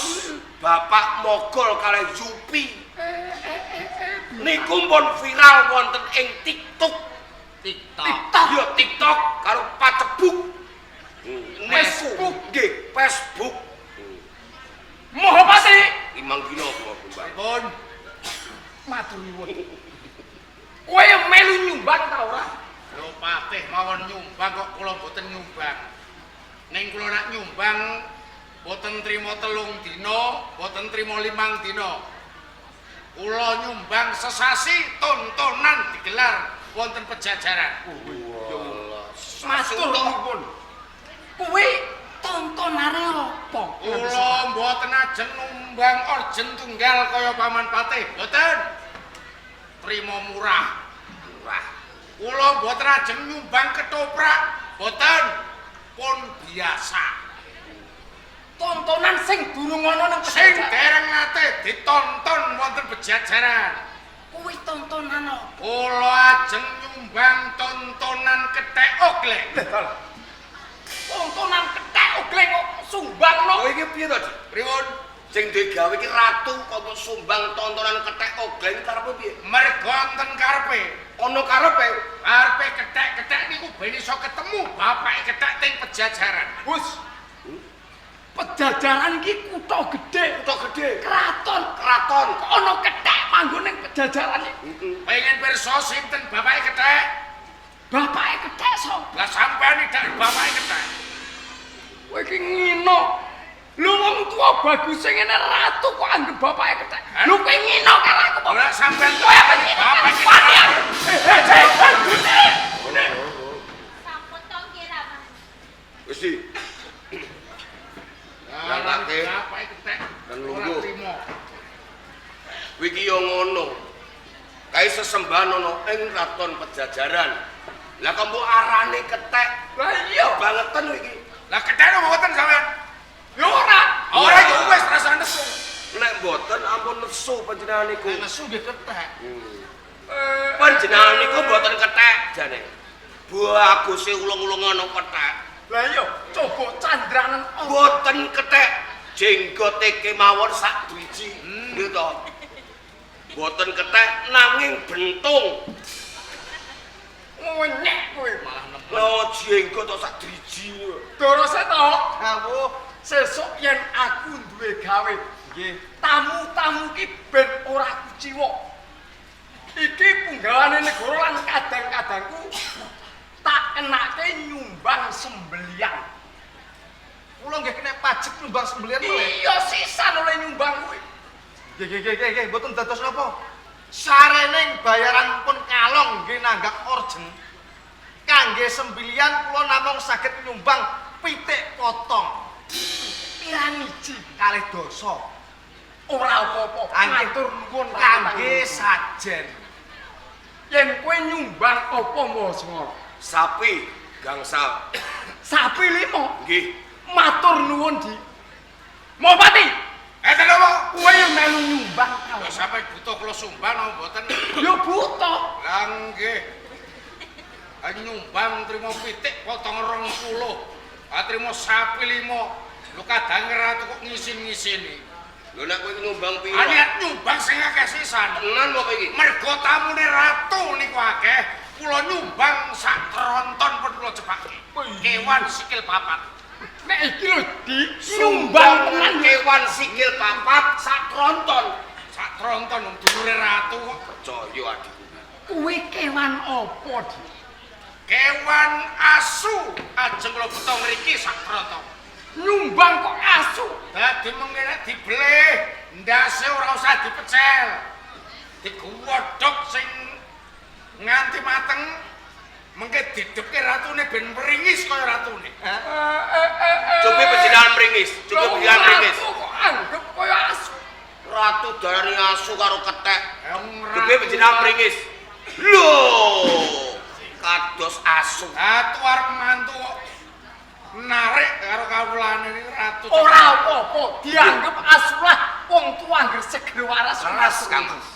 Bapak Mogol kalih Yupi. Niku pun viral wonten ing TikTok. TikTok. TikTok. Ya TikTok karo Pacebuk. Facebook. Nggih, Facebook. Mohopati. Limang dina kula kumbang. Pun Matur nuwun. Kowe melu nyumbang ta ora? lho patih mawon nyumbang kok kula mboten nyumbang. Ning kula nak nyumbang mboten trima 3 dina, mboten trima 5 dina. Kula nyumbang sesasi tontonan digelar wonten Pejajaran. Matur nuwun. Kowe tontonane apa? Kula mboten ajeng nyumbang orjen tunggal kaya Paman Patih, mboten. Trima murah. Murah. Kula mboten ajeng nyumbang ketoprak, mboten. Pun biasa. Tontonan sing durung ana nang Sing Pejajaran. dereng nate ditonton wonten Pejajaran. Kuwi tontonan apa? Kula ajeng nyumbang tontonan kethek oglek. Tontonan kethek oglek kok sumbangno. Kowe iki piye to, Dik? Pripun? Sing duwe gawe iki ratu kok mbok sumbang tontonan kethek oglek iki karepe piye? Mergo wonten karepe. Ana karepe? Karepe kethek-kethek niku ben iso ketemu bapake kethek teng Pejajaran. Wus. Pejajaran iki kutha gedhe, Kutha gedhe, keraton. keraton. Kok ana kethek manggon ning Pejajaran iki? Pengen pirsa sinten bapake kethek? Bapake kethek sapa? Lah sampean tidak bapake kethek. Kowe iki ngino. Lho wong tuwa baguse ngene ratu kok anggep bapake kethek. Lho kowe ngino karo aku apa? Ora sampean Kowe apa ngino karo bapake aku? Eh, eh, eh, eh, Sampun to nggih Rama. Wis di. Berangkatke. Bapake kethek. Dan Ora lungguh. trimo. Kuwi iki yo ngono. Kae sesembahan ana ing Kraton Pejajaran. Lah kok mbok arane kethek? Lah iya, Bangetan kowe iki. Lah kethek napa mboten sampean? ya ora. Ora ya wis rasane nesu. Nek mboten ampun nesu panjenengan niku. Nek nesu nggih kethek. Panjenengan niku mboten kethek jane. Baguse ulung-ulung ana kethek. Lah iya, coba candranen apa? Mboten kethek. Jenggote kemawon sak driji. Nggih to. Mboten kethek nanging bentung. Ngenyek kowe malah nemen. Lho jenggot to sak driji. Dorose to, Dawuh. sesuk yen aku duwe gawe, Nggih. tamu-tamu ki ben ora kuciwa. Iki punggawane negara lan kadang-kadangku tak kenake nyumbang sembelian. Kula nggih kena pajek nyumbang sembelian to. Le. Iya sisan oleh nyumbang kuwi. Nggih nggih nggih nggih mboten dados napa. Sarening bayaran pun kalong nggih nanggap orjen. Kangge sembelian kula namung saged nyumbang pitik potong Pirang iji kalih dasa. ora apa-apa. Angge. Matur nuwun Kangge sajen. Yen kowe nyumbang apa Mosngor? Sapi gangsal. Sapi limo. Nggih. Matur nuwun Di. Mopati. Enten apa? Kowe yo melu nyumbang ta. Lho sampe butuh kula sumbang napa mboten? Yo butuh. Lah nggih. Nyumbang trimo pitik potong 20. Ah trimo sapi 5. Lho kadang ratu kok ngisin-ngisini. Lho nek kowe nyumbang piro? Ah niat nyumbang sing akeh sisan. Tenan apa iki? Mergo tamune ratu niku akeh, kula nyumbang sak tronton pun kula cepake. Kewan sikil papat. Nek iki lho di nyumbang tenan kewan sikil papat sak tronton. Sak tronton wong dulure ratu kok. Percaya adikku. Kuwi kewan apa, Di? Kewan asu ajeng kula beto ngriki sak tronton. Nyumbang kok asu. Dadi mengke nek dibeleh, ndase ora usah dipecel. Diguwodhok sing nganti mateng, mengke didepke ratune ben mringis kaya ratune. Cobi panjenengan mringis, cobi panjenengan mringis. Ratu kok anggep kaya asu. Ratu darani asu karo kethek. Cobi panjenengan mringis. Lho, kados asu. Ratu arep mantu kok narik karo kawulane niku ratu. Ora apa-apa, dianggep asu lah wong tuwa angger seger waras. Leres, Kang Mas.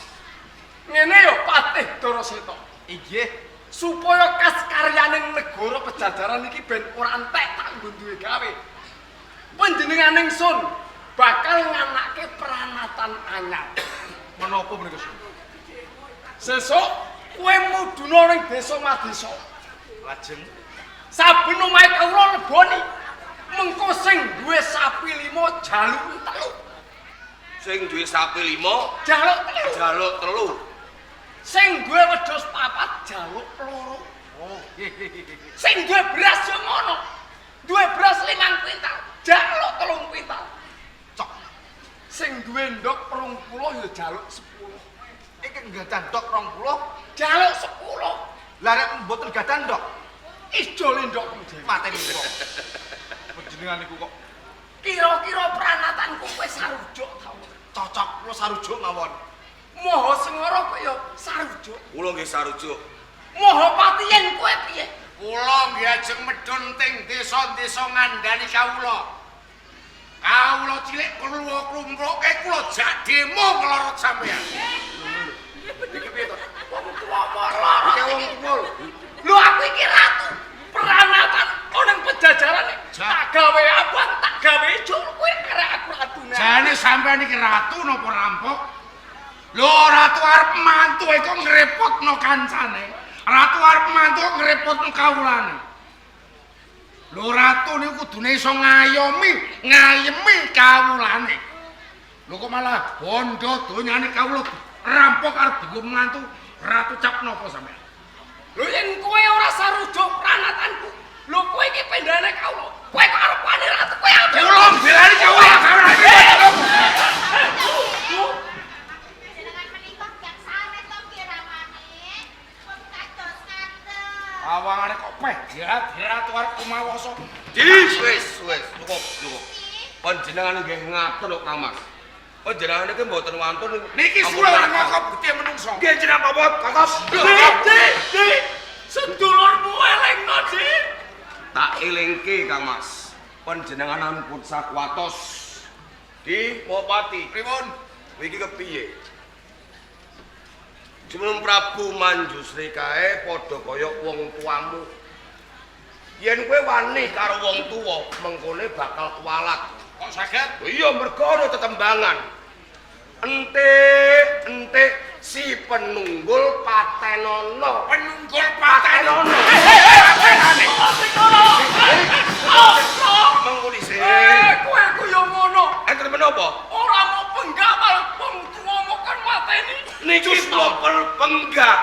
Ngene yo Patih Daraseta. Inggih. Supaya kas karyaning negara Pejajaran iki ben ora entek tak nggo duwe gawe. Panjenengan ingsun bakal nganake pranatan anyar. Menapa menika, Sun? Sesuk kowe mudhuna ning desa Madesa. Lajeng saben omahe kawula leboni. Mengko sing duwe sapi 5 jaluk 3. Sing duwe sapi 5 jaluk 3. Jaluk 3. Sing duwe wedhus 4 jaluk 2. Oh, sing duwe beras yo ngono. Duwe beras 5 kuintal, jaluk 3 kuintal. Cok. Sing duwe ndok 20 yo jaluk 10. Iki gadah ndok 20, jaluk 10. Lah nek mboten gadah ndok, ijole ndokmu dhewe. Mateni wong. Panjenengan niku kok kira-kira pranatanku kowe sarujuk ta? Cocok kula sarujuk mawon. Maha Sengara kowe ya sarujuk. Kula nggih sarujuk. Maha Pati yen kowe piye? Kula nggih ajeng medhun teng desa-desa ngandani kawula. Kawula cilik kula klumpruke kula jak demo nglorot sampean. Iki piye to? Wong tuwa lorot. Iki wong tuwa lho. Lho aku iki ratu. Pranatan ana ning Pejajaran tak gawe abang, tak gawe ijo, kowe karek aku ratune. Jane sampean iki ratu napa rampok? Lho ratu arep mantu kok ngrepotno kancane. Ratu arep mantu kok ngrepotno kawulane. Lho ratu niku kudune iso ngayomi, ngayemi kawulane. Lho kok malah bondo donyane kawula rampok arep dienggo mantu, ratu cap napa sampean? Lho yen kowe ora sarujuk pranatanku, lho kowe iki pendane kawula. Kowe kok arep wani ratu kowe arep. Kula mbelani kawula sampean. Jenengan menika gak sare to nggih ramane. Pun kados ngaten. Awangane kok peh ratu arep kumawasa. Wis, wis, cukup, cukup. Panjenengan nggih ngaten kok Kang Mas. Panjenengan niki mboten wantun niki suwe ora ngokop getih menungso. Nggih jenengan bapak, kakap. Dik, Dik, sedulurmu elingno, Dik. Tak elingke Kang Mas. Panjenengan ampun sakuwatos. Di Mopati. Pripun? Iki kepiye? Jumeneng Prabu Manjusri kae padha kaya wong tuamu. Yen kowe wani karo wong tuwa, mengkone bakal kualat. Kok saged? Iya, mergo ana tetembangan. Entik, entik si penunggul patenono. Penunggul patenono. Mengko dhisik. Kowe ku yo ngono. Enten menapa? Ora mau penggak malah wong tuwamu kan mateni. Niki kula penggak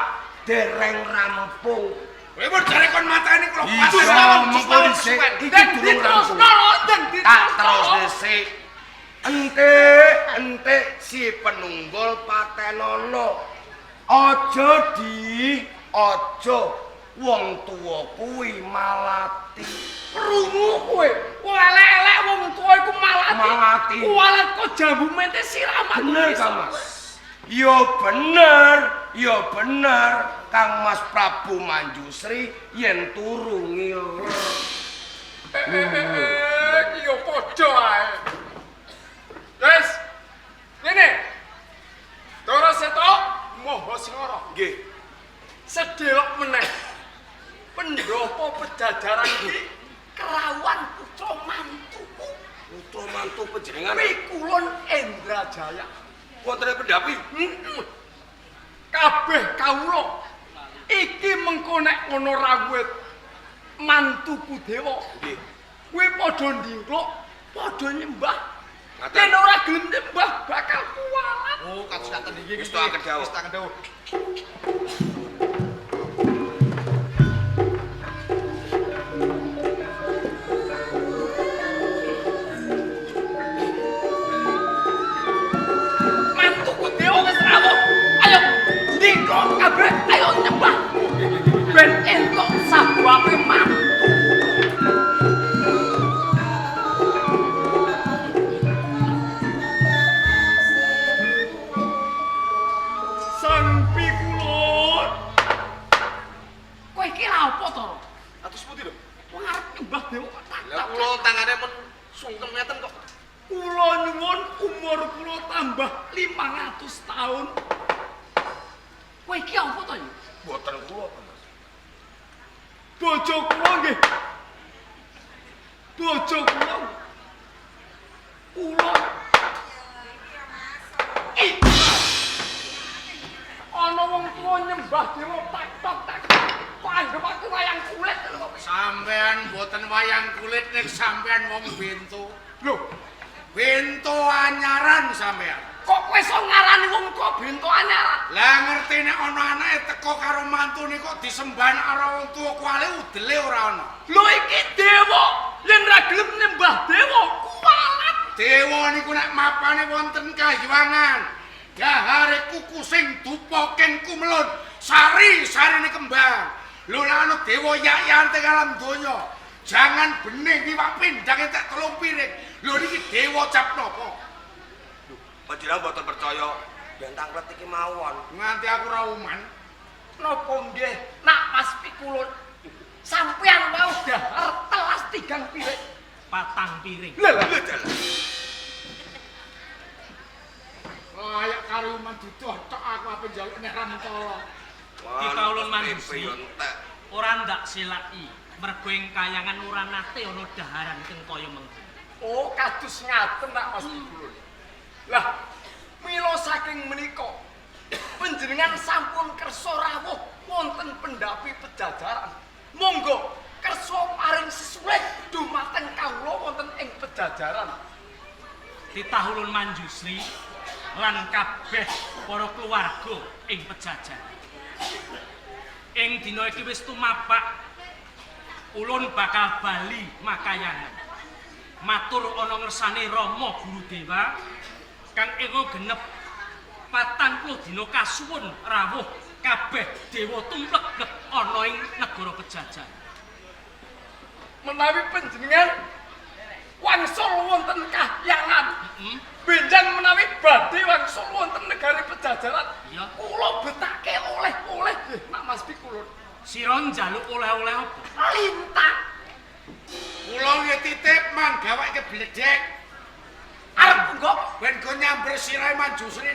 dereng rampung. Kowe pun jare kon mateni kula Iya, mengko dhisik. Iki durung rampung. Tak terus dhisik. Entik, entik si penunggul patenono. Aja di, aja wong tuwa kuwi malati. Krungu kowe. Wong elek-elek wong tuwa iku malati. Malati. Kualat kok jambu mente siraman. Bener Kang Mas. Ya bener, ya bener Kang Mas Prabu Manjusri yen turu ngiler. Iki yo padha ae. Wes, Ngene. Dara Seta Maha Sengara. Nggih. Sedelok meneh. Pendopo Pejajaran iki kerawan putra mantuku. Putra mantu panjenengan Pikulun Indrajaya. Wonten ing pendapi. Heeh. Kabeh kawula iki mengko nek ana rawuh mantuku dewa. Nggih. Kuwi padha ndingkluk, padha nyembah. Ngaten. Yen ora gelem nyembah bakal kuwalat. Oh, kados ngaten iki. Wis tak kedhawuh. Wis tak kedhawuh. Mantuku dewa wis rawuh. Ayo ndingkluk kabeh, ayo nyembah. Ben entuk sababe mantu. Sang Pikulun. Kowe iki lha apa to? Atus pundi lho? Wong arep nyembah dewa kok tak. Lah kula tangane mun sungkem ngeten kok. Kula nyuwun umur kula tambah 500 tahun. Kowe iki apa to? ya? Mboten kula, Mas. Bojo kula nggih. Bojo kula. Kula. Ih. Ana wong tuwa nyembah dewa tak tok tak. Kok anggep aku wayang kulit lho kok. Sampean mboten wayang kulit nek sampean wong bento. Lho, Bento anyaran sampean. kok kowe iso ngarani wong kok bento anyaran? Lah ngerti nek ana anake teko karo mantune kok disembah karo wong tuwa kuale udele ora ana. Lho iki dewa, yen ra gelem nyembah dewa kuwalat. Dewa niku nek mapane wonten kahyangan. Dahare kuku sing dupa ken kumelun, sari-sarine kembang. Lho nek ana dewa yak-yakan teng alam donya, jangan bening iwak pindang entek 3 piring. Lho niki dewa cap napa? Panjenengan mboten percaya yen tanglet iki mawon. Nganti aku ora uman. Napa nggih, Nak Mas Pikulun? Sampeyan mau dahar telas 3 piring. 4 piring. Lha lha. Layak karo uman duduh tok aku ape njaluk nek ramtala. Kita ulun Mandusi. Mandusi. Ora ndak selaki, mergo ing kayangan ora nate ana daharan kang kaya mengkono. Oh, kados ngaten Nak Mas Pikulun. Lah, mila saking menika panjenengan sampun kersa rawuh wonten pendapi Pejajaran. Monggo kersa paring sesulih dumateng kawula wonten ing Pejajaran. Titah ulun Manjusri lan kabeh para keluarga ing Pejajaran. Ing dina iki wis tumapak ulun bakal bali makayangan. Matur ana ngersane Rama Gurudewa kang ing genep 40 dina kasuwun rawuh kabeh dewa tumplek-plek ana ing negara Pejajaran. Menawi panjenengan wangsul wonten kahyangan, benjang menawi badhe wangsul wonten negari Pejajaran, Iya. kula betake oleh-oleh nggih Nak Mas Pikulun. Sira njaluk oleh-oleh apa? Lintang Kula nggih titip manggawake bledek. arep nggo Ben go nyamber sirahe Manjusri.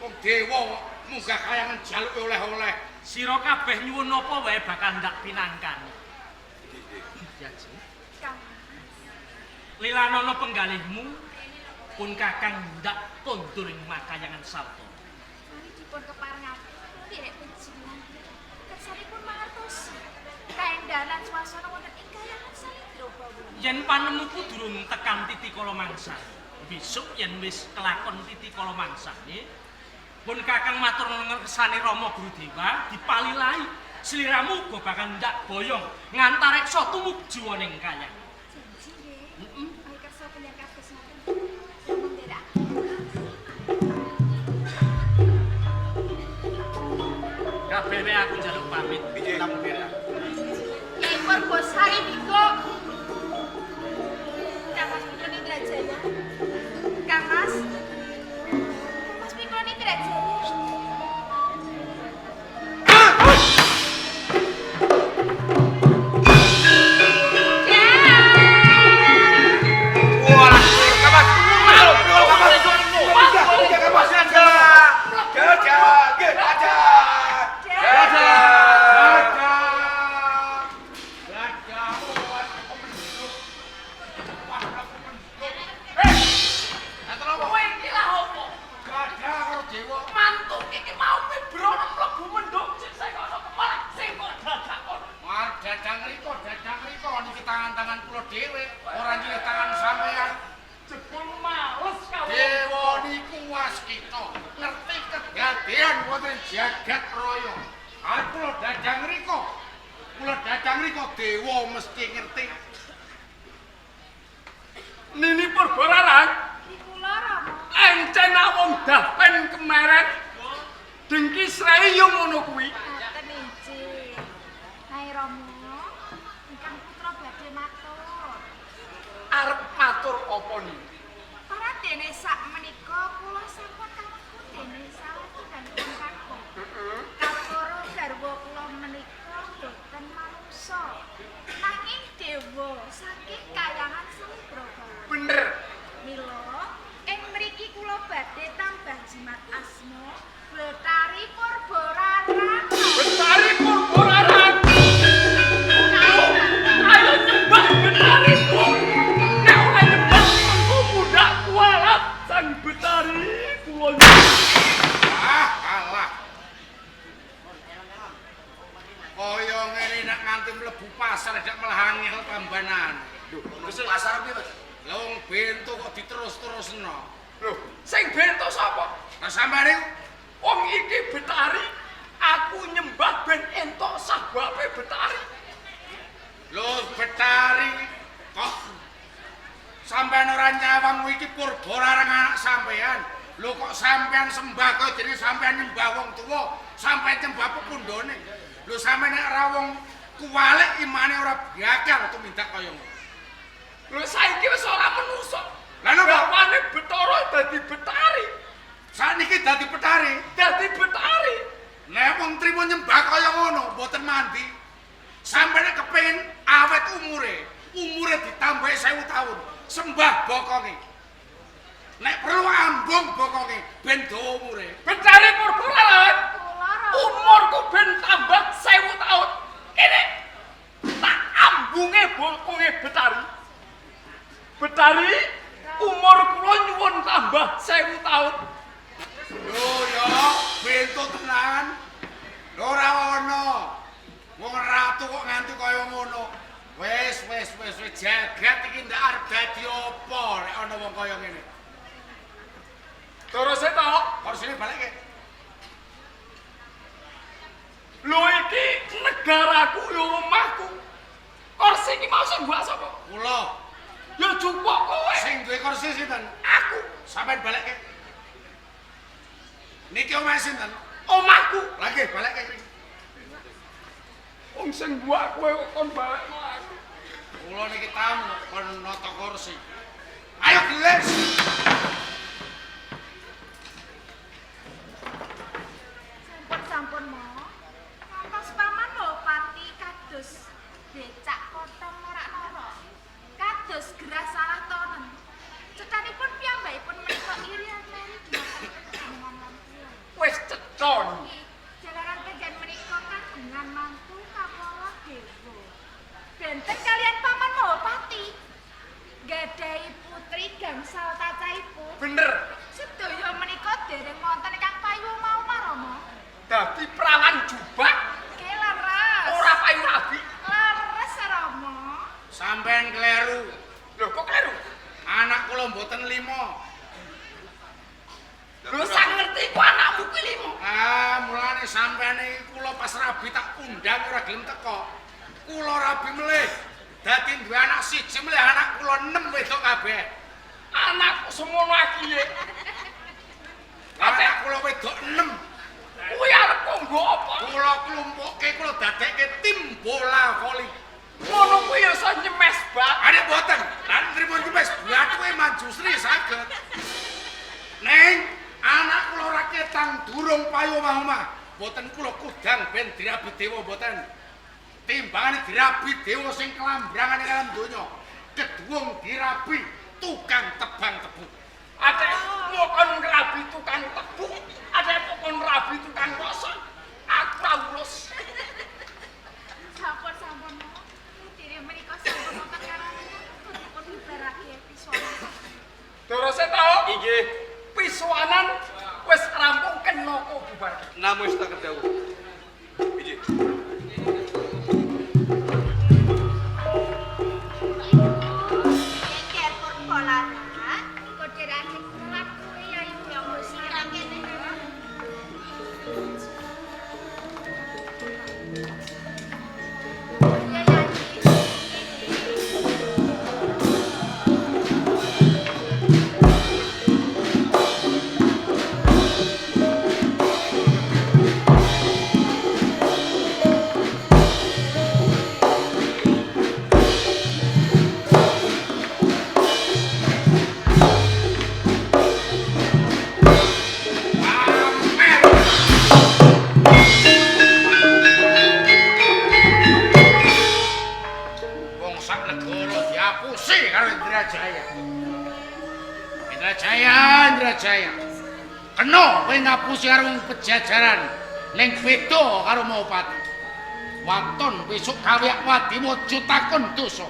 Wong dewa kok munggah kayangan jaluke oleh-oleh. Sira kabeh nyuwun apa wae bakal ndak pinangkani. Ya, Ji. Kang Mas. Lilanono penggalihmu pun kakang ndak kondur ing makayangan salto. Mari dipun keparengaken nderek panjenengan. Kersanipun mangertosi kaendahan swasana wonten ing kayangan Salindra Bawana. Yen panemuku durung tekan titi kala mangsane, besok yen wis kelakon titi kala mangsane, pun kakang matur ngersane Rama Gurudewa dipalilahi sliramu uga bakal ndak boyong ngantareksa tumuju ning kayangan. Janji nggih. Heeh. Mari kersa panjenengan kados ngoten. Sampun nderekaken. Kabeh wae aku njaluk pamit. Piye? Kyai Purbosari niku. Kang Mas Pikulun Indrajaya. Kang Mas. Kang Mas Pikulun Indrajaya. Wah, kapan? Kasedean wonten jagat raya. Arep kula dadang mriku. Kula dadang mriku dewa mesti ngerti. Nini Purbararang, Iki kula Rama. encen wong dapen kemeren. Dengki srei yo ngono kuwi. Ngaten injih. Hai Rama, ingkang putra badhe matur. Arep matur apa ni? Para dene sak menika kula sampun kaweku dene salah tunggalipun kakung. Kaporo garwa kula menika boten manungsa. Nanging dewa saking kayangan Samudra. Bener. Mila ing mriki kula badhe tambah jimat asma Betari Purbararang. Betari Purbararang. Ayo nyembah Betari Pur. Nek ora nyembah engko mundhak kualat Sang Betari kula. Ah, alah. Kaya ngene nek nganti mlebu pasar dak malah angel tambanan. Lho, pasar piye, Mas? Lah wong bento kok diterus-terusno. Lho, sing bento sapa? Lah sampeyan niku Wong iki Betari, aku nyembah ben entuk sababe Betari. Lho Betari kok sampeyan ora nyawang iki Purbararang anak sampeyan. Lho kok sampeyan sembah kaya dene sampeyan nyembah wong tuwa, sampeyan nyembah pepundhone. Lho sampeyan nek ora wong kuwalik imane ora bakal tumindak kaya ngono. Lho saiki wis ora menungso. Lah napa? Bawane Betara dadi Betari. Sakniki dadi Betari. Dadi Betari. Nek wong trimo nyembah kaya ngono mboten mandi. Sampeyan nek kepengin awet umure, umure ditambahi 1000 taun, sembah bokonge. Nek perlu ambung bokonge ben dawa umure. Betari Purbararang. Kula Rama. Umurku ben tambah 1000 taun. Kene tak ambunge bokonge Betari. Betari, umur kula nyuwun tambah 1000 taun. Lho ya, bento tenan. Lho ora ono. Wong ratu kok nganti kaya ngono. Wis wis wis wis jagat iki ndak arep dadi apa nek ana wong kaya ngene. Terus to, Korsine balekke. lho iki negaraku ya omahku. Kursi iki mau sing mbok sapa? Kula Ya jupuk kowe. sing duwe kursi sinten? Aku, Sampeyan balekke. Niki omahe sinten? omahku. Lah nggih balekke iki. Wong sing buak kowe kok kon balekno aku. Kula niki tamu kon nata kursi. Ayo gelis. Sampun-sampun mo. Ngantos paman Mahapati kados becak potong norak-norok. Kados gerah salah tonen. Cethanipun piyambakipun menika iri meri dumateng panjenengan lan kula. Wis cetha. Jalaran panjenengan menika kagungan mantu kapala dewa. Benten kalian paman Mahapati. Gadhahi putri gangsal cacahipun. Bener. Sedaya menika dereng wonten ingkang payu mau Rama. Dadi prawan jubak Nggih leres. ora payu rabi. Leres Rama. Sampeyan kleru. Lho kok kleru? Anak kula mboten lima. Lho sak ngerti ku anakmu kuwi limo. Ah, mulane sampeyan iki kula pas rabi tak undang ora gelem teko. Kula rabi melih. Dadi duwe anak siji melih anak kula 6 wedok kabeh. Anakku semono akiye. Anak kula wedok 6. Kuwi arep kanggo apa? Kula klumpukke kula dadekke tim bola voli. Ngono kuwi ya iso nyemes bak. Ane mboten. Lan nrimo nyemes bathuke Manjusri saged. Neng, anak kula ora ketang durung payu omah-omah. Mboten kula kudang ben dirabi dewa mboten. Timbangane dirabi dewa sing kelambrangan ing alam donya. Keduwung dirabi tukang tebang tebu. Ate mokon ngrabi tukang tebu, ate pokon rabi tukang rasa. Aku ora urus. Sampun-sampun mo. Diri menika sampun wonten karangan dipun bubarake pisuwanan. Terus to, Inggih, pisuwanan wis rampung kena kok bubar. namung tak dawuh. Inggih. Nger Purbalarang, kodherake kula lan kuwi ya Ibu Gusti kene. Indrajaya. Kena kowe ngapusi karo wong Pejajaran ning beda karo Maupati. Waton besok gawe wadimu aja takon dosa.